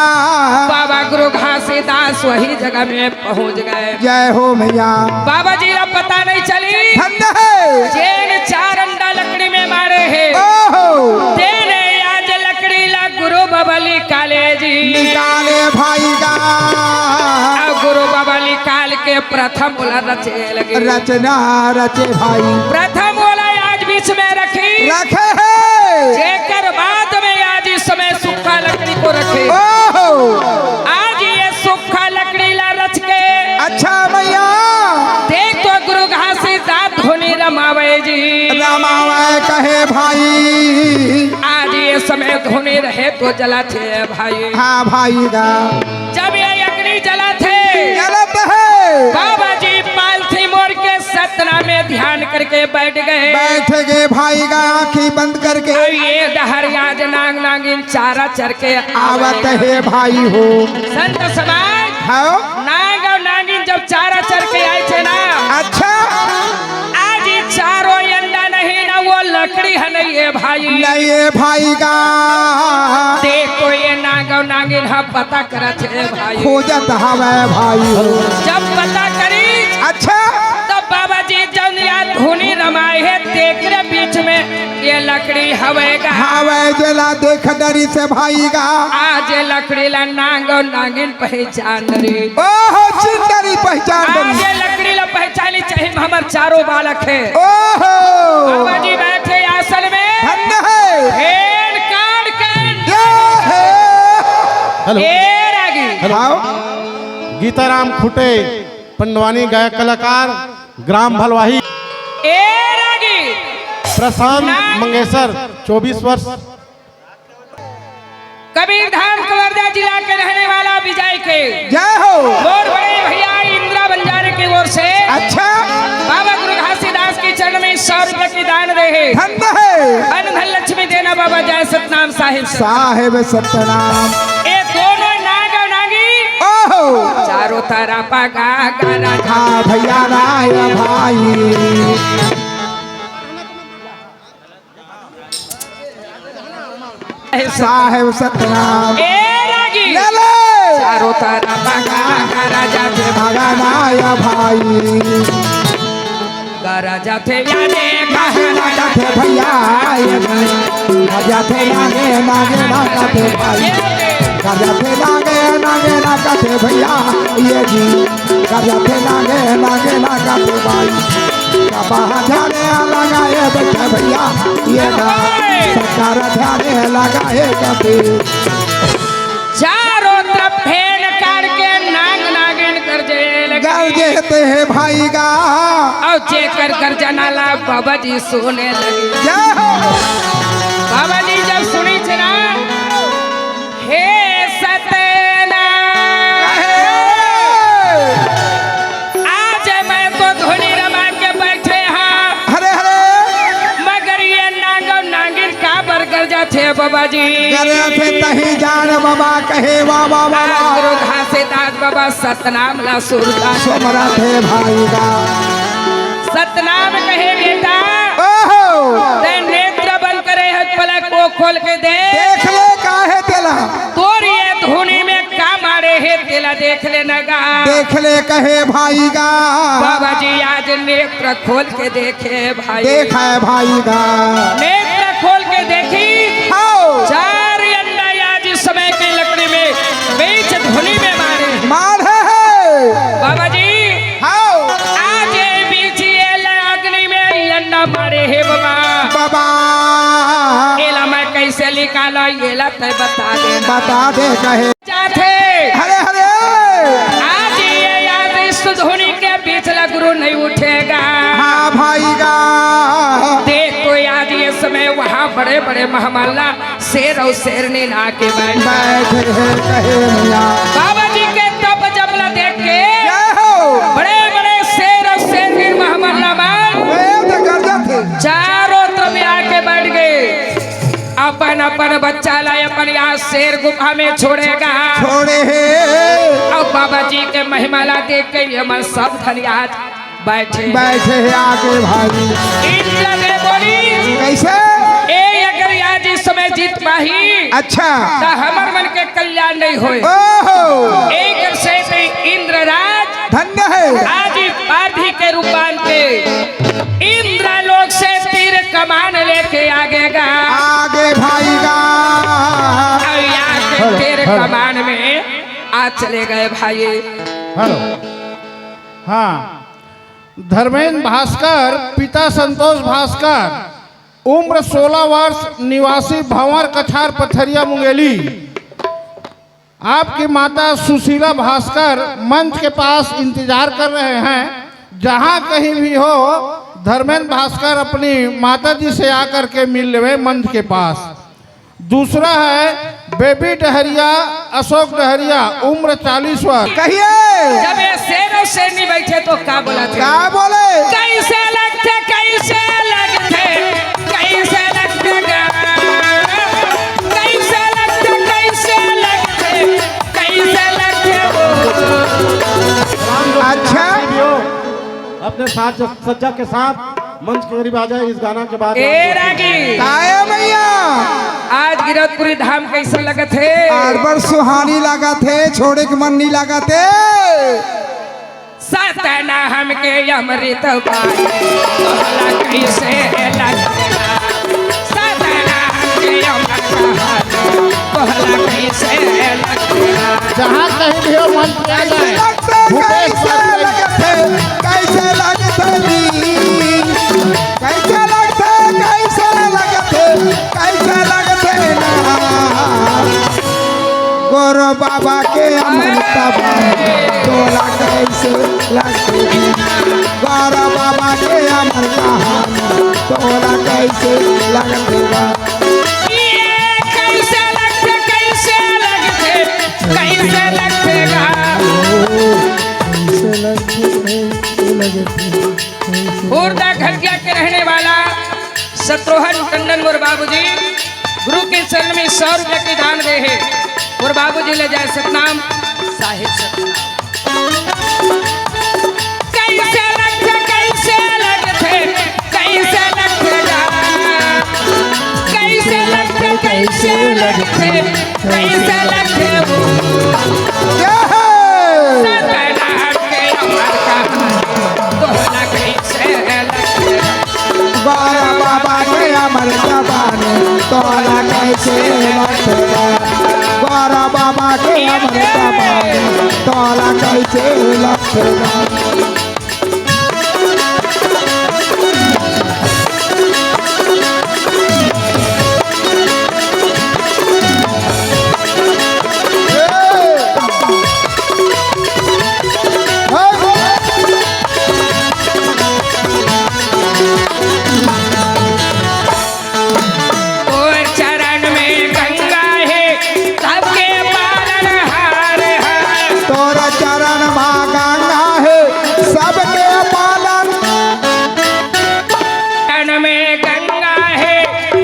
बाबा गुरु घासीदास वही जगह में पहुंच गए। जय हो मैया। बाबा जी ला पता नहीं चली। धन्य हे। जेन चार अंडा लकड़ी में मारे हे। ओहो। तेने आज लकड़ी ला गुरु बाबा निकाले जी। निकाले भाई का। अब गुरु बाबा निकाल के प्रथम ओला रचे लगे। रचना रचे भाई। प्रथम ओला आज बीच में रखी। रखे हे। जेकर बाद में आज इस समय सूखा लकड़ी को रखे। ओहो। आज ये सूखा लकड़ी ला रच के। अच्छा मैया। देख तो गुरु घासीदास धुनी रमावे जी। रमावे कहे भाई। आज ये समय धुनी रहे तो जलाथे भाई। हाँ भाई गा। जब ये अग्नि जलाथे। जलत हे। बाबा जी पालथी मोर के सतना में ध्यान करके बैठ गए। बैठ गए भाई गा, आँखी बंद करके। अब ये डहर आज नांग नागिन चारा चर के आवत हे भाई हो। संत समाज, हाँ। नांग और नागिन जब चारा चर के आए थे ना, अच्छा। आज ये चारों अंडा नहीं ना, वो लकड़ी है नहीं है भाई। नहीं है भाई का। देखो ये नांग और नागिन हम पता करत हे भाई। खोजत हवे भाई हो। जब पता करी, अच्छा। तब बाबा जी जब या धुनी रमाए हे, तेकरे बीच में ये लकड़ी हवे गा। हवे जेला देख डरी से भाई गा। आज ये लकड़ी ला नांग और नागिन पहचान डरी। ओहो, चिन्ह डरी, पहचान आज डरी। ये लकड़ी ला पहचानी चाही, हमर चारों बालक हे। ओहो। बाबा जी बैठे आसन में। धन्य हे। हेन कान के। ये हे। हेलो। ए रागी। हेलो। हाँ। गीताराम खुटे, पंडवानी गायक कलाकार, ग्राम भलवाही। ए रागी। प्रशांत ना। मंगेशर, चौबीस वर्ष। कबीर धाम कवर्धा जिला के रहने वाला विजय के। जय हो। मोर बड़े भैया इंदिरा बंजारे की ओर से। अच्छा। बाबा गुरु घासीदास की चरण में सौ रुपए की दान दे हे। धन्य हे। अन्न धन लक्ष्मी देना बाबा जय सतनाम साहिब से। साहेब सतनाम। ये दोनों नाग और नागी। ओहो। चारों तरफ गा गरज। हाँ भैया राय भाई। साहेब सतनाम। ए रागी। ले ले। चारों तरफ गा गरज। भगनाय भाई। गरजथे याने कहना कथे भैया, ये नहीं। गरजथे याने नागे ना कथे भाई। गरजथे नागे, नागे ना कथे भैया, ये जी। गरजथे नागे, नागे ना कथे भाई। बाबा ध्याने लगाए बैठे भैया, ये ना। सरकार ध्याने लगाए कथे। चारों तरफ फेन काढ़ के नाग नागिन गरजे लगे। गरजे ते हे भाई गा। और जेकर गर्जना ला बाबा जी सुने लगे। जय हो। बाबा जी जब सुनी थे ना, हे सतना, हे। आज मैं तो धुनी रमा के बैठे हाँ। हरे हरे। मगर ये नाग और नागिन काबर गरजाथे बाबा जी। गरजाथे तही जान बाबा कहे वाह, वाह, वाह, वाह। गुरु घासीदास बाबा सतनाम ला सुरता। सुमरत हे भाई गा। सतनाम कहे बेटा। ओहो। ते नेत्र बंद करे हे, पलक को खोल के दे। देख ले का हे तेला। तोर ये धुनी में का मारे हे तेला देख ले न गा। देख ले कहे भाई गा। बाबा जी आज नेत्र खोल के देखे भाई। देखे भाई गा। नेत्र खोल के देखी। हाँ। चार अंडा आज इस समय के लकड़ी में बीच धुनी में मारे। मारे हे। बाबा जी। हाँ। आज ये बीच ये ल-, अग्नि में ये अंडा मारे हे बाबा। बाबा। एला मैं कैसे निकाला, एला तय बता दे। बता दे कहे। जाथे। हरे हरे। आज ये याद इस धुनी के बीच ला गुरु नहीं उठेगा। हाँ भाई गा। देख तो आज ये समय वहाँ बड़े बड़े महमल्ला शेर और शेरनी ना के बैठ। बैठे हैं कहे मियाँ। बाबा जी के तप जब ला देख के जय हो। बड़े बड़े शेर और शेरनी महमल्ला में वेद गरजत हे। चारों तरफ आके बैठ गए। अपन अपन बच्चा ला अपन यहाँ शेर गुफा में छोड़ेगा। छोड़े हे। अब बाबा जी के महिमा ला देख के ये मन सब धन आज बैठे। बैठे हे आगे भाई। इंद्र ने बोली, कैसे? ए अगर आज इस समय जीत पाही, अच्छा। त हमर मन के कल्याण नहीं होय। ओहो। एक से ते इंद्रराज धन्य है। आज ही पार्थी के रूपान के इंद्रलोक से तीर कमान लेके आगे गा। आगे भाई गा। और यहाँ से हेलो, तीर हेलो। कमान में आ चले गए भाई। हेलो। हाँ, धर्मेंद्र भास्कर, पिता संतोष भास्कर, उम्र सोलह वर्ष, निवासी भंवर कछार पथरिया मुंगेली। आपकी माता सुशीला भास्कर मंच के पास इंतजार कर रहे हैं। जहां कहीं भी हो, धर्मेंद्र भास्कर अपनी माता जी से आकर के मिल लेवे मंच के पास। दूसरा है बेबी डहरिया, अशोक डहरिया, उम्र चालीस वर्ष। कहिए। जब ये शेर और शेरनी बैठे तो का बोला थे? का बोले? कैसे लगथे, कैसे लगथे, कैसे लगथे गा? कैसे लगथे, कैसे लगथे, कैसे लगथे वो? अच्छा। अपने साज सज्जा के साथ मंच के करीब आ जाए। इस गाना के बाद ए रागी। ताया मैया। आज गिरौदपुरी धाम कैसे लगत हे? अरबड़ सुहानी लागत हे, छोड़े के मन नहीं लागत हे। सतना हमके अमृत पाए, तोहला कैसे लगत हे? सतना हमके अमृत पाए, तोहला कैसे लगत हे? जहाँ कहीं भी हो, मंच पे आ जाए। कैसे भूपेश कैसे बाबू। लगत हे, कैसे लगत हे जी? कैसे लगत हे, कैसे लगत हे, कैसे लगत हे ना? गोर बाबा के अमृत बा, तोला कैसे लगत हे जी? गोर बाबा के अमृत बा, तोला कैसे लगत हे बा? ये कैसे लगत हे, कैसे लगत हे, कैसे लगत हे बा? कैसे लगत हे, कैसे लगत हे, कैसे खुर्दा घटिया के रहने वाला शत्रुघ्न टंडन मोर बाबूजी गुरु के चरण में सौ रुपया के दान दे हे। मोर बाबूजी ले जाए सतनाम साहिब सतनाम। कैसे लगथे, कैसे लगथे, कैसे लगथे गा? कैसे लगथे, कैसे लगथे, कैसे लगथे वो? जय हो। सतनाम के अमर कहानी, तोहला कैसे लगथे? गोर बाबा के अमृत पानी, तोला कैसे लगथे? गोर बाबा के अमृत पानी, तोला कैसे लगथे? तोर चरण में गंगा हे, सबके पालनहार हे। तोर चरण मा गंगा हे, सबके पालन। चरण में गंगा हे,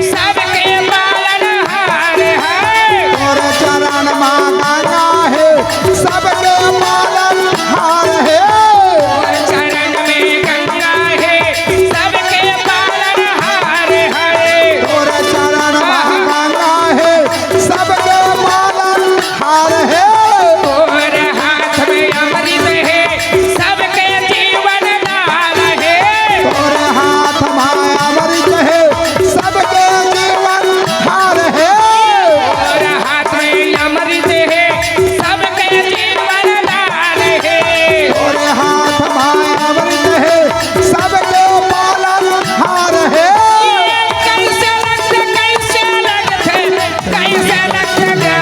सबके पालनहार हे। तोर चरण मा गंगा हे, सबके पालनहार हे। तोर चरण में गंगा हे, सबके पालनहार हे। तोर चरण मा गंगा हे, सबके पालनहार हे। तोर हाथ में अमृत हे, सबके जीवन दान हे। तोर हाथ मा अमृत हे, सबके जीवन हार हे। तोर हाथ में अमृत हे, सबके जीवन दान हे। तोर हाथ मा अमृत हे, सबके पालनहार हे। कैसे लगथे, कैसे लगथे, कैसे लगथे गा?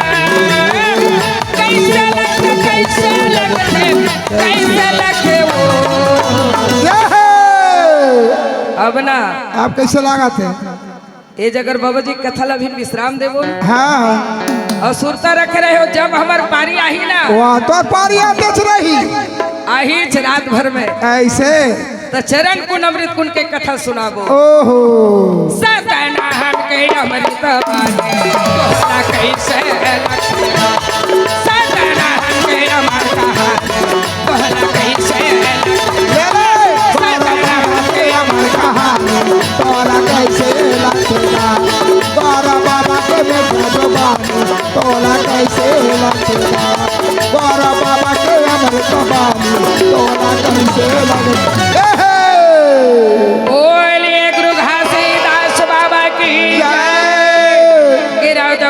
कैसे लगथे, कैसे लगथे, कैसे लगथे वो? जय हो। अब ना। आप कैसे लागत हे? ए जगह बाबा जी कथा ला भी विश्राम देबो। हाँ। और सुरता रखे रहे हो, जब हमर पारी आही ना। वाह, तो पारी आतेच रही। आहीच रात भर में। ऐसे। त चरण कुन अमृत कुन के कथा सुनाबो। ओहो। सतनाम के अमृत पानी, तोहला कैसे लगथे? सतनाम के अमृत पानी, तोहला कैसे लगथे? ले रे। सतनाम के अमृत पानी, तोहला कैसे लगथे? बारा बाबा के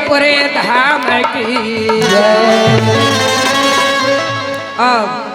पूरे धाम की जय। अब